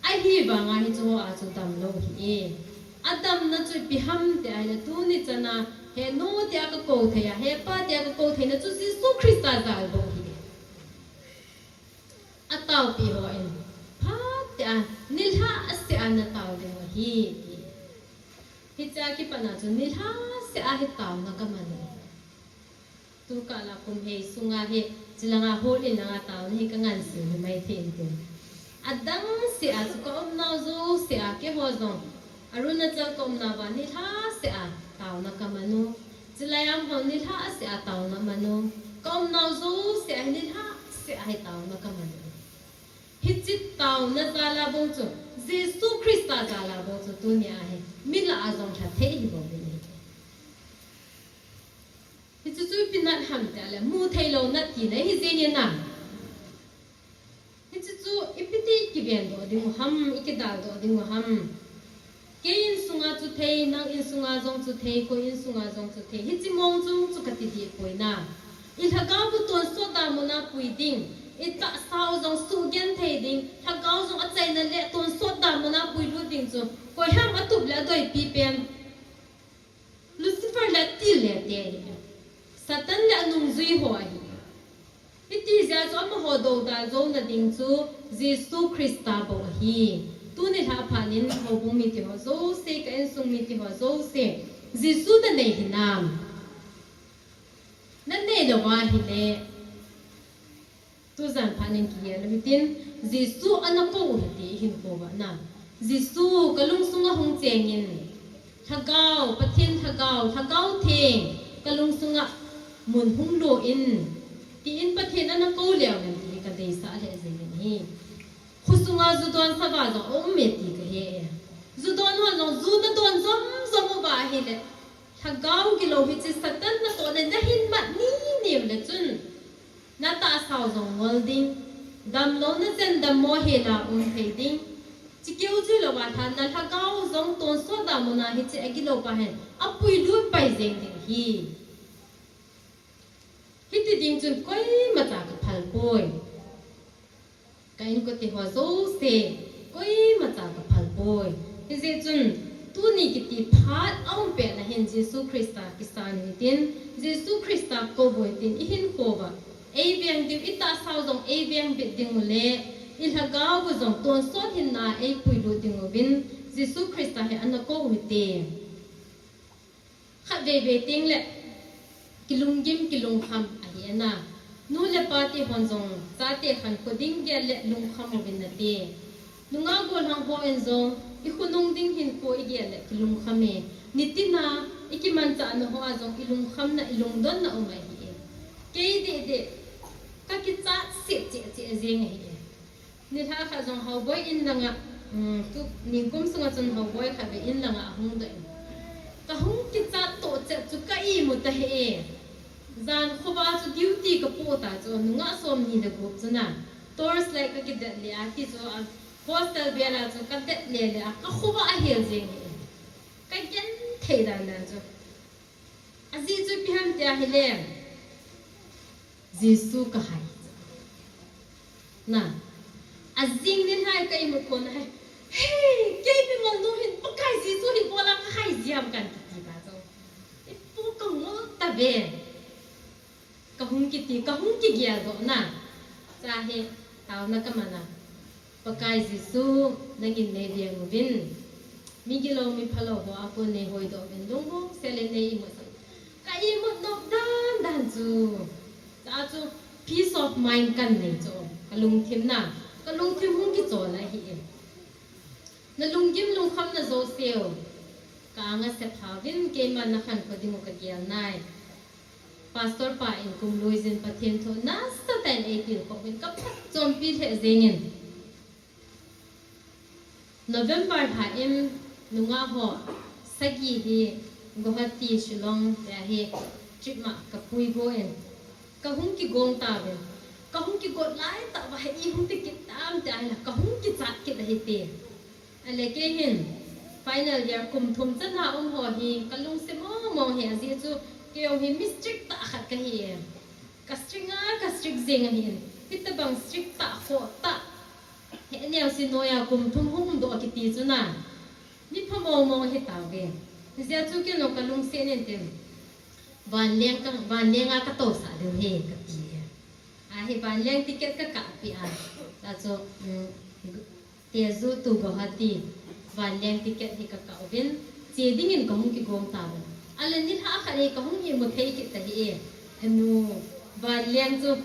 Ahivanga hicheho a chu damlou ahi e. Adamna chu ipi ham tia ahile, tuni chana henu tia kakou thei a, hepa tia kakou theina chu Jesu Christa jal bou ahi. Ataopi hon, phat tia, nilhah seh a natao ding ahi, ti. Hichea kipatna chu nilhah seh a hi taona kaman u. Tukah la kum hei sunga hi, chilanga hall in langa taona hi kangansei hi mai thei intin. Adang seh a chu kaumnau jouse a keiho jong, Arunachal kaumnauva nilhah seh a taona kaman u. Chilai a ho nilhah seh a taona man u. Kaumnau jouse a hi nilhah seh a hi taona kaman u. Hiche taona jal a bou chu, Jesu Christa jal a bou chu tunia hi mi lah a jong lha thei hibou ding ahi. Hiche chu ipi nat ham tile, mutheilou nat tina ahi jeng e na. Hiche chu ipiti kivendoh dingu ham, ikidaldoh dingu ham? Kei insunga chu thei, nang insunga jong chu thei, koi insunga jong chu thei. Hiche mong chung chu kati dehpoi na. Ilhagao u tonsot da muna pui ding, itahsa u jong suhgenthei ding, lhagao jong achaina le tonsot da muna puilut ding chu koiham atup le adoipi pen? Lucifer le atil le te ahi. Satan le anungjui ho ahi. Hiti jeh a chu amaho doudal jouna ding chu Jesu Christa bou ahi. Tuni lhah phat in houbung mite ho jouse, ka insung mite ho jouse, Jesu nanei hinam? Nanei louva ahile, tujan phat in kigel u hitin, Jesu ana kou u hite ihinkho uva na. Jesu, kalungsunga hung chengin, Lhagao, Pathen Lhagao, Lhagao Theng, kalungsunga mun hung lo in, tin Pathen ana kou leu hen ti kadeisah lheh jengin ahi. Khosunga ju don sava jong aume ti kahe e. Ju don ho jong ju nadon jom jom uva ahile, lhagao gilou hiche Satan natohna nahin mat nini ule chun, natahsa u jong ngol ding, damlou najen dammo hela um thei ding. Chukeu chu louva lhan nalhagao jong tonsot da muna hiche agilou pa hin apuilut pai jeng ding ahi. Hiti ding chun koimacha kaphal poi. Ka inkote ho jouse, koimacha kaphal poi. Hijeh chun, tuni kiti phat aum petna hin Jesu Christa kisan u hitin, Jesu Christa kou u hitin, ihinkho uva eiveng diu, itahsa u jong eivengbit ding ule, ilhagao u jong tonsot hinna eipuilut ding uvin, Jesu Christa hi ana kou u hite. Khatvei vei tengle kilunggim, kilungkham ahi ana. Nu le pate hon jong chate khankho ding gel le lungkham uvin nate. Nungah gollhang hon jong ikhonung ding hinkho igel le kilungkham e. Nitina ikimanchahna hoa jong ilungkhamna, ilungdonna um ahi e. Kei dehdeh kakichat seh cheh cheh jeng ahi e. Nilhah khat jong Haoboi in langa, um, tu ningkum sunga chun Haoboi khatvei in langa ahung doh in, kahung kichat toh chet chu ka imu tahih e. Jan khovah chu duty kapoh ta chu, nungah somni le gup chu na. Torch light kakidet le a ti chu, a hostel bel a chu kadet le le a, kakhovah ahel jeng e. Kagenthei dan dan chu. Ajeh chu ipi ham tia ahile, Jesu kahai. Na, ajing nin hai ka imut khon hai. Hey, kei mimal nu hin Pakai Jesu hi bola kahai jia ham kan kiti ta chu. Ipu kangol tave. Kahung kiti, kahung kigeldoh na. Cha hi, taona kamana. Pakai Jesu, nangin neiveng uvin. Migilou miphalou ho a kon neihoidoh uvin, lungmong sel in nei imut sah. Ka imut nop dan dan chu. Cha chu peace of mind kanei chu. Kalungthim na. Kalungthim hung kichol ahi e. Nalunggim lungkhamna jouseu ka anga sepha uvin, keiman nakhankho dingu kagel nai. Pastor pa in kum lui jin Pathen thu nasatah in eitilkhou uvin kaphatchompi lheh jengin. November lha in nungah ho sagi hi Guwahati, Shillong tia hi trip ma kapuigo in. Kahung kigong tauvin. Kahung kigot laitah uva hi ihung ti kit tam tia hila kahung kichat kit ahite. Ale kei hin final year kum thum channa um ho hi kalungset mongmong hi ajeh chu kei jong hi mi strict tah khat kahi e. Ka strict a, ka strict jeng ahin. Hitobang strict tah, khoh tah. He neo si noiya kum thum hung umdoh kiti chu na. Mipha mongmong hitauve. Hijeh chun kei jong kalungset in tin. Vanleng ka, vanleng a katousah diu ahi kati e. Ahi vanleng ticket kakahpeh a. Tachu, um, Tezu to Guwahati vanleng ticket hi kakah uvin, che dingin kahung kigong tauvin. Ale nilhah khat hi kahung imut thei kit ta hi e. Henu, vanleng chu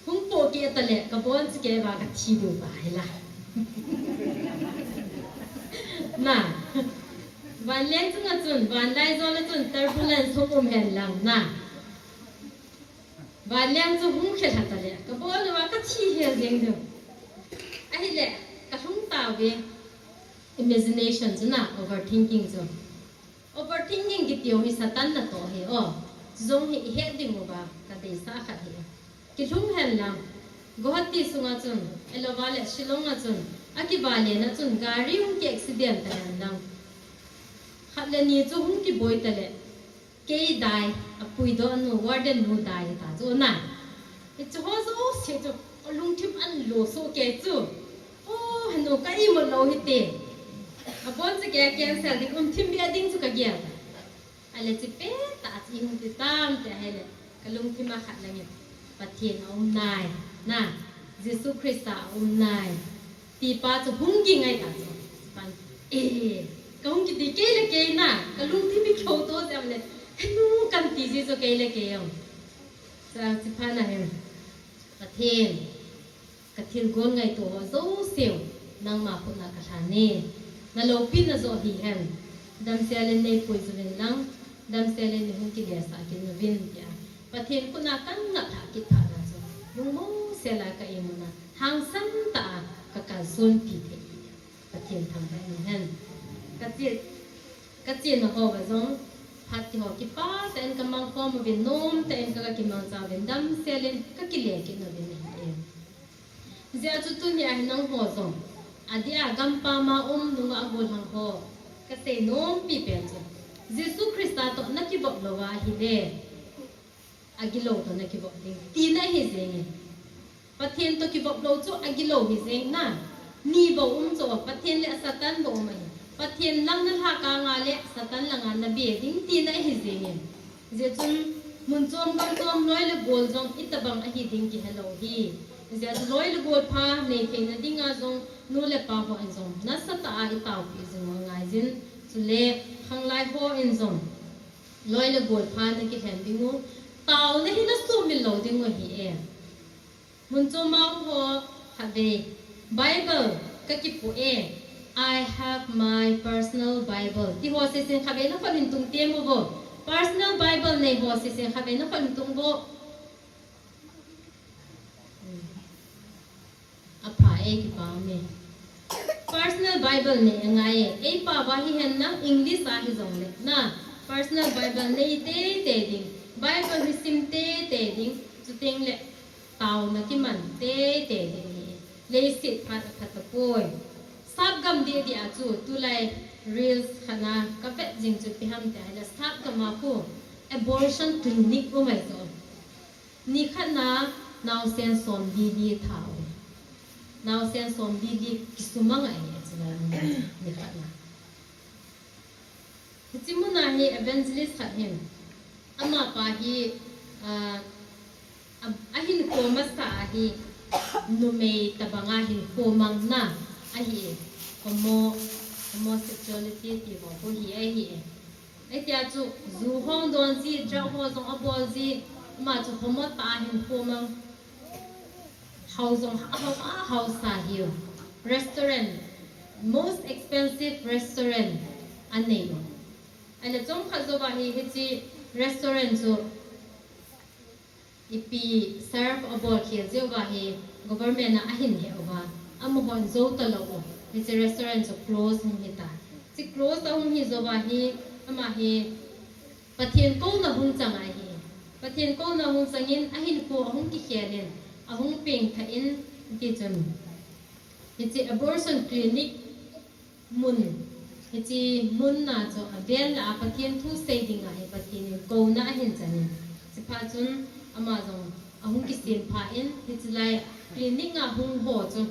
hung pohkeh tale, kabonchakeh uva kathi diu tahi la. Na, vanleng chunga chun, vanlaijol a chun turbulence hung um hen lang na. Vanleng chu hung khelha tale, kabon uva kathi hel jeng diu. Ahile, kalhung tauve, imagination chu na, overthinking chu. Overthinking kiti jong hi Satan natoh ahi o. Chujong hi ihet dinguva kadeisah khat hi. Kilhung hen lang. Guwahati sunga chun, ahilouva le Shillong a chun, akivalen a chun gari hung ki accident ta hen lang. Khat le ni chu hung kiboi tale. Kei dai, apuidoh nu, warden nu dai hita chu na. Hicheho jouse chu, kalungthim ahin lo soh kei chu. O, henu ka imut lou hite. Abonchakeh cancel ding, um thim beh ding chu kagel ta. Ale chepet tah a chu ihung ti tam ti ahile, kalungthim a khat langin, Pathen aum nai, na, Jesu Christa aum nai. Tipa chu hung ging ahi ta chu. Pan, e, kahung kiti kei le kei na, kalungthim hi kihouto jeng le, henu kanti ji chu kei le kei jong. Cha, chephat na hin, Pathen, kathilgon ngaito ho jouseu, nangma khutna kalhan e. Naloupina joh hihen, damsel in neipui juvin lang, damsel in neihung kilesah kit uvin tia Pathen khutna kangaplhah kit phat na chu, lungmong sel a ka imut na, hangsan tah a kakalsonpi thei. Pathen thangvah in hen. Kache, kachena houva jong, phat tiho kipah tah in kamangkhom uvin, nomtah in ka, kakimangcha uvin, damsel in kakile kit uvin ahi e. Hijeh a chu tunia hi nangho jong, adeh a gampam a um nungah gollhang ho, kasei nompi pen chu, Jesu Christa toh nakivop louva ahile, agilou toh nakivop ding tina ahi jenge. Pathen toh kivop lou chu agilou hi jeng na. Ni bou um chu, Pathen le Satan bou um ahi. Pathen lang nalhah kang a le Satan langa nabe ding tina ahi jenge. Hijeh chun, mun chom gam chom loi le gol jong itobang ahi ding kihelou hi. Hijeh chun loi le gol pha nei theina dinga jong nu le pa hon jong nasatah a itaopi jing u angaijin. Chule khanglai hon jong loi le gol pha nakilhen dingu, taona hi nasuhmil lou dingu ahi e. Mun chom a um ho, khatvei, Bible kakipoh e, I have my personal Bible ti ho sesen khatvei nakhut hin tung temo vo. Personal Bible nei ho sesen khatvei nakhut hin tung vo. Apha e, kipah e. Personal Bible nei angai e. Eipao va hihen lang English a hijongle na, personal Bible nei teitei ding. Bible hi sim tete ding, chuteng le taona kiman tete ding hi. Leiset phat aphat tapoi. Sap gam deh deh a chu tulai reels khat na kavet jing chu ipi ham tia ahile sap gam a khu abortion clinic um ahi jo. Nikhat na naosen som li li tha u. Naosen som li li kisumang ahi chulai mun nikhat na. Hiche mun a hi evangelist khat hin, amapa hi, ah, a, ahinkho masa a hi, numei tabang a hinkho mang na ahi, homo, homosexuality ti ho khu hi ahi. Hitia chu ju hung don ji, drug ho jong abol ji, ama chu homo tah a hinkho mang. Hao jong ahao, ahao sa hiu. Restaurant, most expensive restaurant anei u. Ahile chomkhat jouva hi, hiche restaurant chu ipi serve abol khel jeh uva hi government a ahin he uva, amahon jou talou u. Hiche restaurant chu close hung hita. Hiche close ahung hi jouva hi, ama hi Pathen kouna hung chang ahi. Pathen kouna hung changin, ahinkho ahung kikhel in, ahung pengthah in, tichun hiche abortion clinic mun, hiche mun na chu avel lah a Pathen thu sei dinga hi Pathen in kouna ahin chan in. Chuphat chun ama jong ahung kisem phat in, hiche lai clinic a hung ho chu,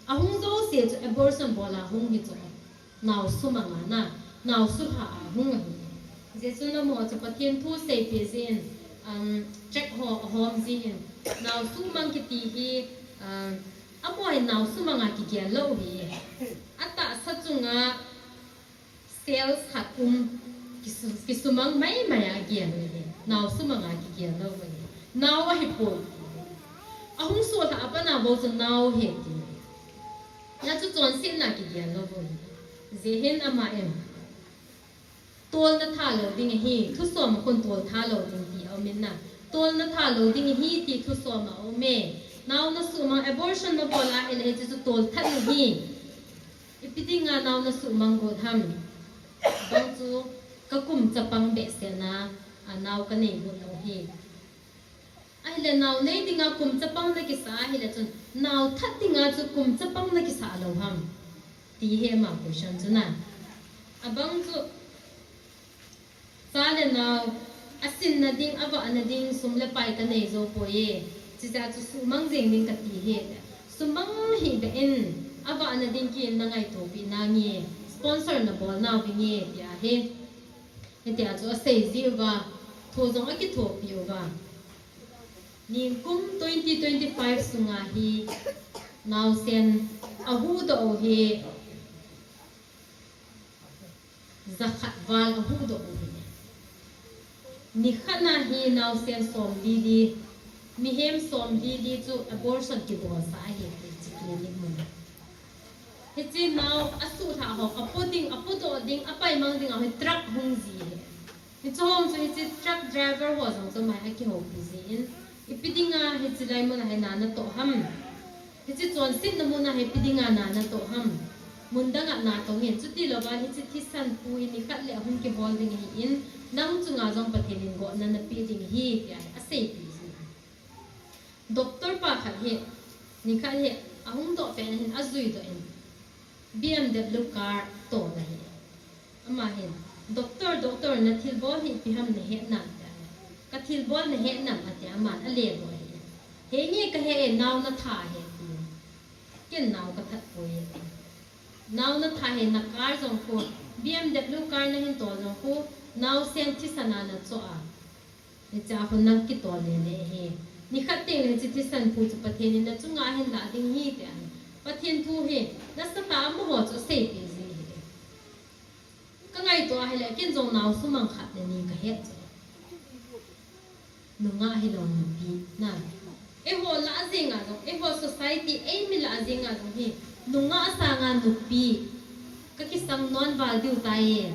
ahung jouse chu abortion bol a hung hi chu. Nao sumang a na, nao sulha a hung ahi. Jesun amaho chu Pathen thu seipeh jin, um, tract ho ahom jin, nao sumang kiti hi, um, amaho hi nao sumang a kigel lou hi. Atahsa chunga cells khat um, kisu-, kisumang maimai a gel u hi. Nao sumang a kigel lou hi. Nao ahipoi. Ahung sollhah a pat na bou chu nao ahi ti. Hia chu chonsetna kigel lou bou. Jeh hin ama in, tolna tha lou ding ahi, thusom a khun tol tha lou ding ti aum in na. Tolna tha lou ding ahi ti thusom a um e. Nao na sumang, abortion na bol ahile hiche chu tol that na ahi. Ipi dinga nao na sumang got ham? Bang chu ka kum chapang behseh na a nao ka nei got lou ahi. Ahile nao nei dinga kum chapang na kisa ahile chun, nao that dinga chu kum chapang na kisa lou ham? Ti hi ama question chu na. Abang chu, cha le nao, asinna ding, avahna ding, sum le pai ka nei jou poi e. Chijeh chu sumang jeng ding kati ahi. Sumang hih beh in, avahna ding kin na ngaito pi nange, sponsor na bol nau vinge, ti ahi. Hitia chu asei jiuva, thu jong akithopi uva. Nikum twenty twenty-five sunga hi, naosen ahuhdoh u hi, jakhat val ahuhdoh u hi. Nikhat na hi naosen somli li, mihem somli li chu abortion kibolsah ahi ti hiche clinic mun a. Hiche nao asuhlhah ho, apo ding, apodoh ding, apaimang ding a hi truck hung ji hi. Hiche hung chu hiche truck driver ho jong chu mai akihoupi jin, ipi dinga hiche lai mun a hi na natoh ham? Hiche chonsetna mun a hi ipi dinga na natoh ham? Mun dang a na tong in, chutilouva hiche thisan pu hi nikhat le ahung kihol ding ahin, nang chunga jong Pathen in gotna napeh ding ahi, tia aseipeh jin. Doctor pa khat hi, nikhat hi, ahung doh pet hin ajuidoh in, B M W car tol ahi. Ama hin, Doctor, doctor, nathilbol hi ipi ham nahet nam, tia. Kathilbol nahet nam, atia, aman aledoh ahi. Henge kahe e, nao natha ahi, ati. Ken nao kathat poi, ati. Nao natha ahi, na car jong khu, B M W car nahin tol jong khu, naosen thisan a nachoh a. Hichea khu nakitol lele ahi. Nikhat tengle hiche thisan pu chu Pathen in nachunga ahin lah ding ahi, tia. Pathen thu hi, nasatah a amaho chu aseipeh ji ahi. Kangaito ahile, ken jong nao sumang khat le ni kahet chu. Nungah hilou nupi, na. Eiho lah jenga jong, eiho society, eimi lah jenga jong hi, nungah sanga nupi, kakisang non val diu tai,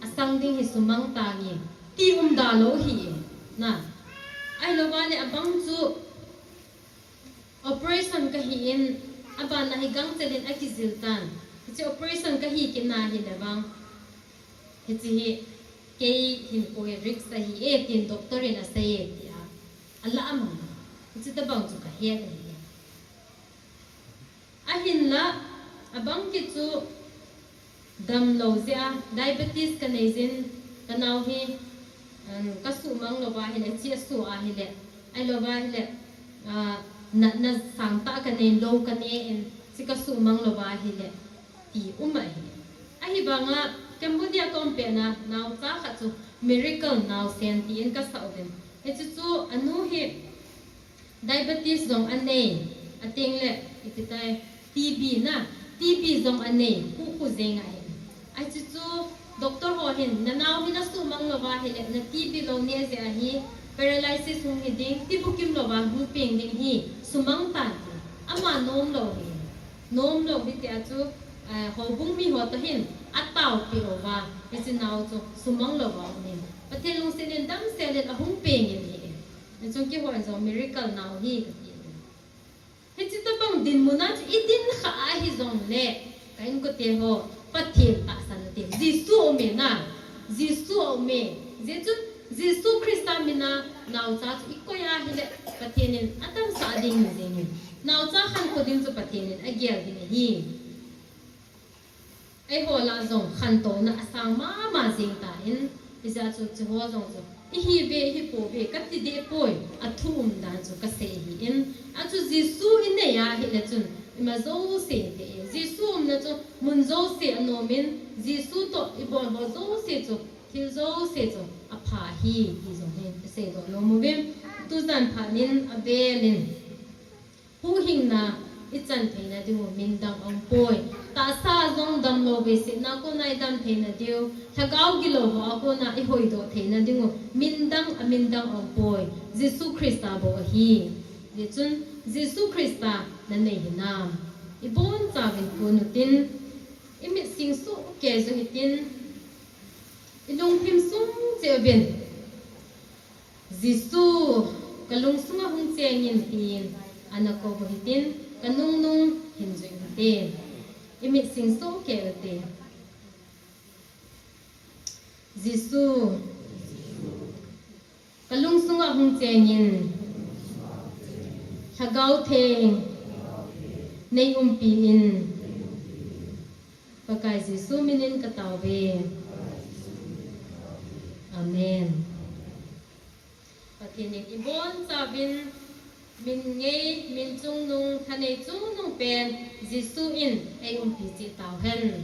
asang ding hi sumang tange, ti umda lou hi, na. Ahilouva le abang chu, operation kahi in, abana hi gangchel in akijil tan. Hiche operation kahi kit na hile vang, hiche hi, Kei hinkho hi risk ahi e, tin doctor in asei e, tia alah mang. Hiche tabang chu kahet ahi e. Ahinla, abang kit chu damlou jeh a, diabetes kanei jin, kanao hi, um, kasuhmang louva ahile, hiche asuh ahile, ahilouva ahile, ah, natna sangtah kanei lou kanei in, hiche kasuhmang louva ahile, ti um ahi. Ahivanga Cambodia kaum pet na, naocha khat chu miracle naosen tin kasah uvin. Hiche chu anu hi diabetes jong anei, ateng le, ipi tai, T B na, T B jong anei, khu khu jeng ahi. Ahi chu chu, doctor ho hin, nanao hi nasuhmang louva ahile, na T B lou neh jeh ahi, paralysis hung hi ding, ti bukim louva hung peng ding ahi, sumang tan ti. Ama nom lou ahi. Nom lou hitia chu, eh, houbung mi ho toh hin, ataopeh uva, hiche nao chu, sumang louva um in. Pathen lungset in damsel in ahung peng in ahi. Hichun keiho jong miracle nao hi kati. Hiche tabang dinmun a chu idin kha ahi jongle, ka inkote ho, Pathen tahsan ute. Jesu aume na, Jesu aume. Hijeh chun, Jesu Christa mina naocha chu ikoi ahile, Pathen in adamsah ding ahi jeng in. Naocha khankho ding chu Pathen in agel ding ahi. Eiho lah jong khantouna asang mama jeng tan, hijeh chun hicheho jong chu, ihi ve, ihi pouve, kati deh poi, athu umdan chu kasei ahin, achu Jesu inei ahile chun, ima jouse ite e, Jesu umna chu mun jouse anom in, Jesu toh ibol ho jouse chu, thil jouse chu apha ahi, ti jong hi iseidoh nom uvin, tujan phat in avel in. Huhhingna ichan theina diu min dang aumpoi. Tahsa jong damlou veisetna kona idam theina diu, lhagao gilou hoa kona ihoidoh theina diu min dang, amin dang aumpoi. Jesu Christa bou ahi. Hijeh chun Jesu Christa nanei hinam? Ibonchauvin pon utin, imitsing sohkei jong hitin, ilungthim sung cheh uvin, Jesu, kalungsunga hung chengin tin, ana kou u hitin, kanungnung hin jui u hite. Imitsing sohkei ute. Jesu, kalungsunga hung chengin, Lhagao Theng, neiumpi in, Pakai Jesu minin kataove. Amen. Pathen in ibonchauvin, min ngei, min chungnung, thanei chungnung pen Jesu in eiumpi cheh tauhen.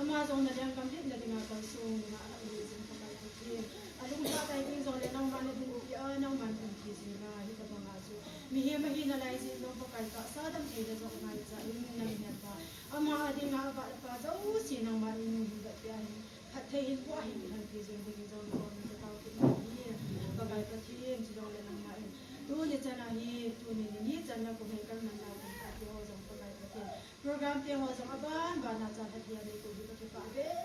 Ama jong na lenggam lhitna dinga kalsong dinga alhah jin Pakai Pathen. Alungthah tai ding jongle nangma nadin upi a, nangman umpi jing a, hitobang a chu mihem ahi nalai jeh in Pakai tahsa damtheina jong ngaicha in nang hepa. Ama dinga avah le apa jouse nangman neihin vetpeh a hin, phatthei hin boh a hin kihelpi jing dingin jong nangma natao kit nahi. Pakai Pathen, chujongle nangma in tuni chan a hi, tuni ni ni chan a kum hei kalman nau kum khat teho jong Pakai Pathen, program teho jong aban ban a cha lhahthei a neikoi hi kakipah ve.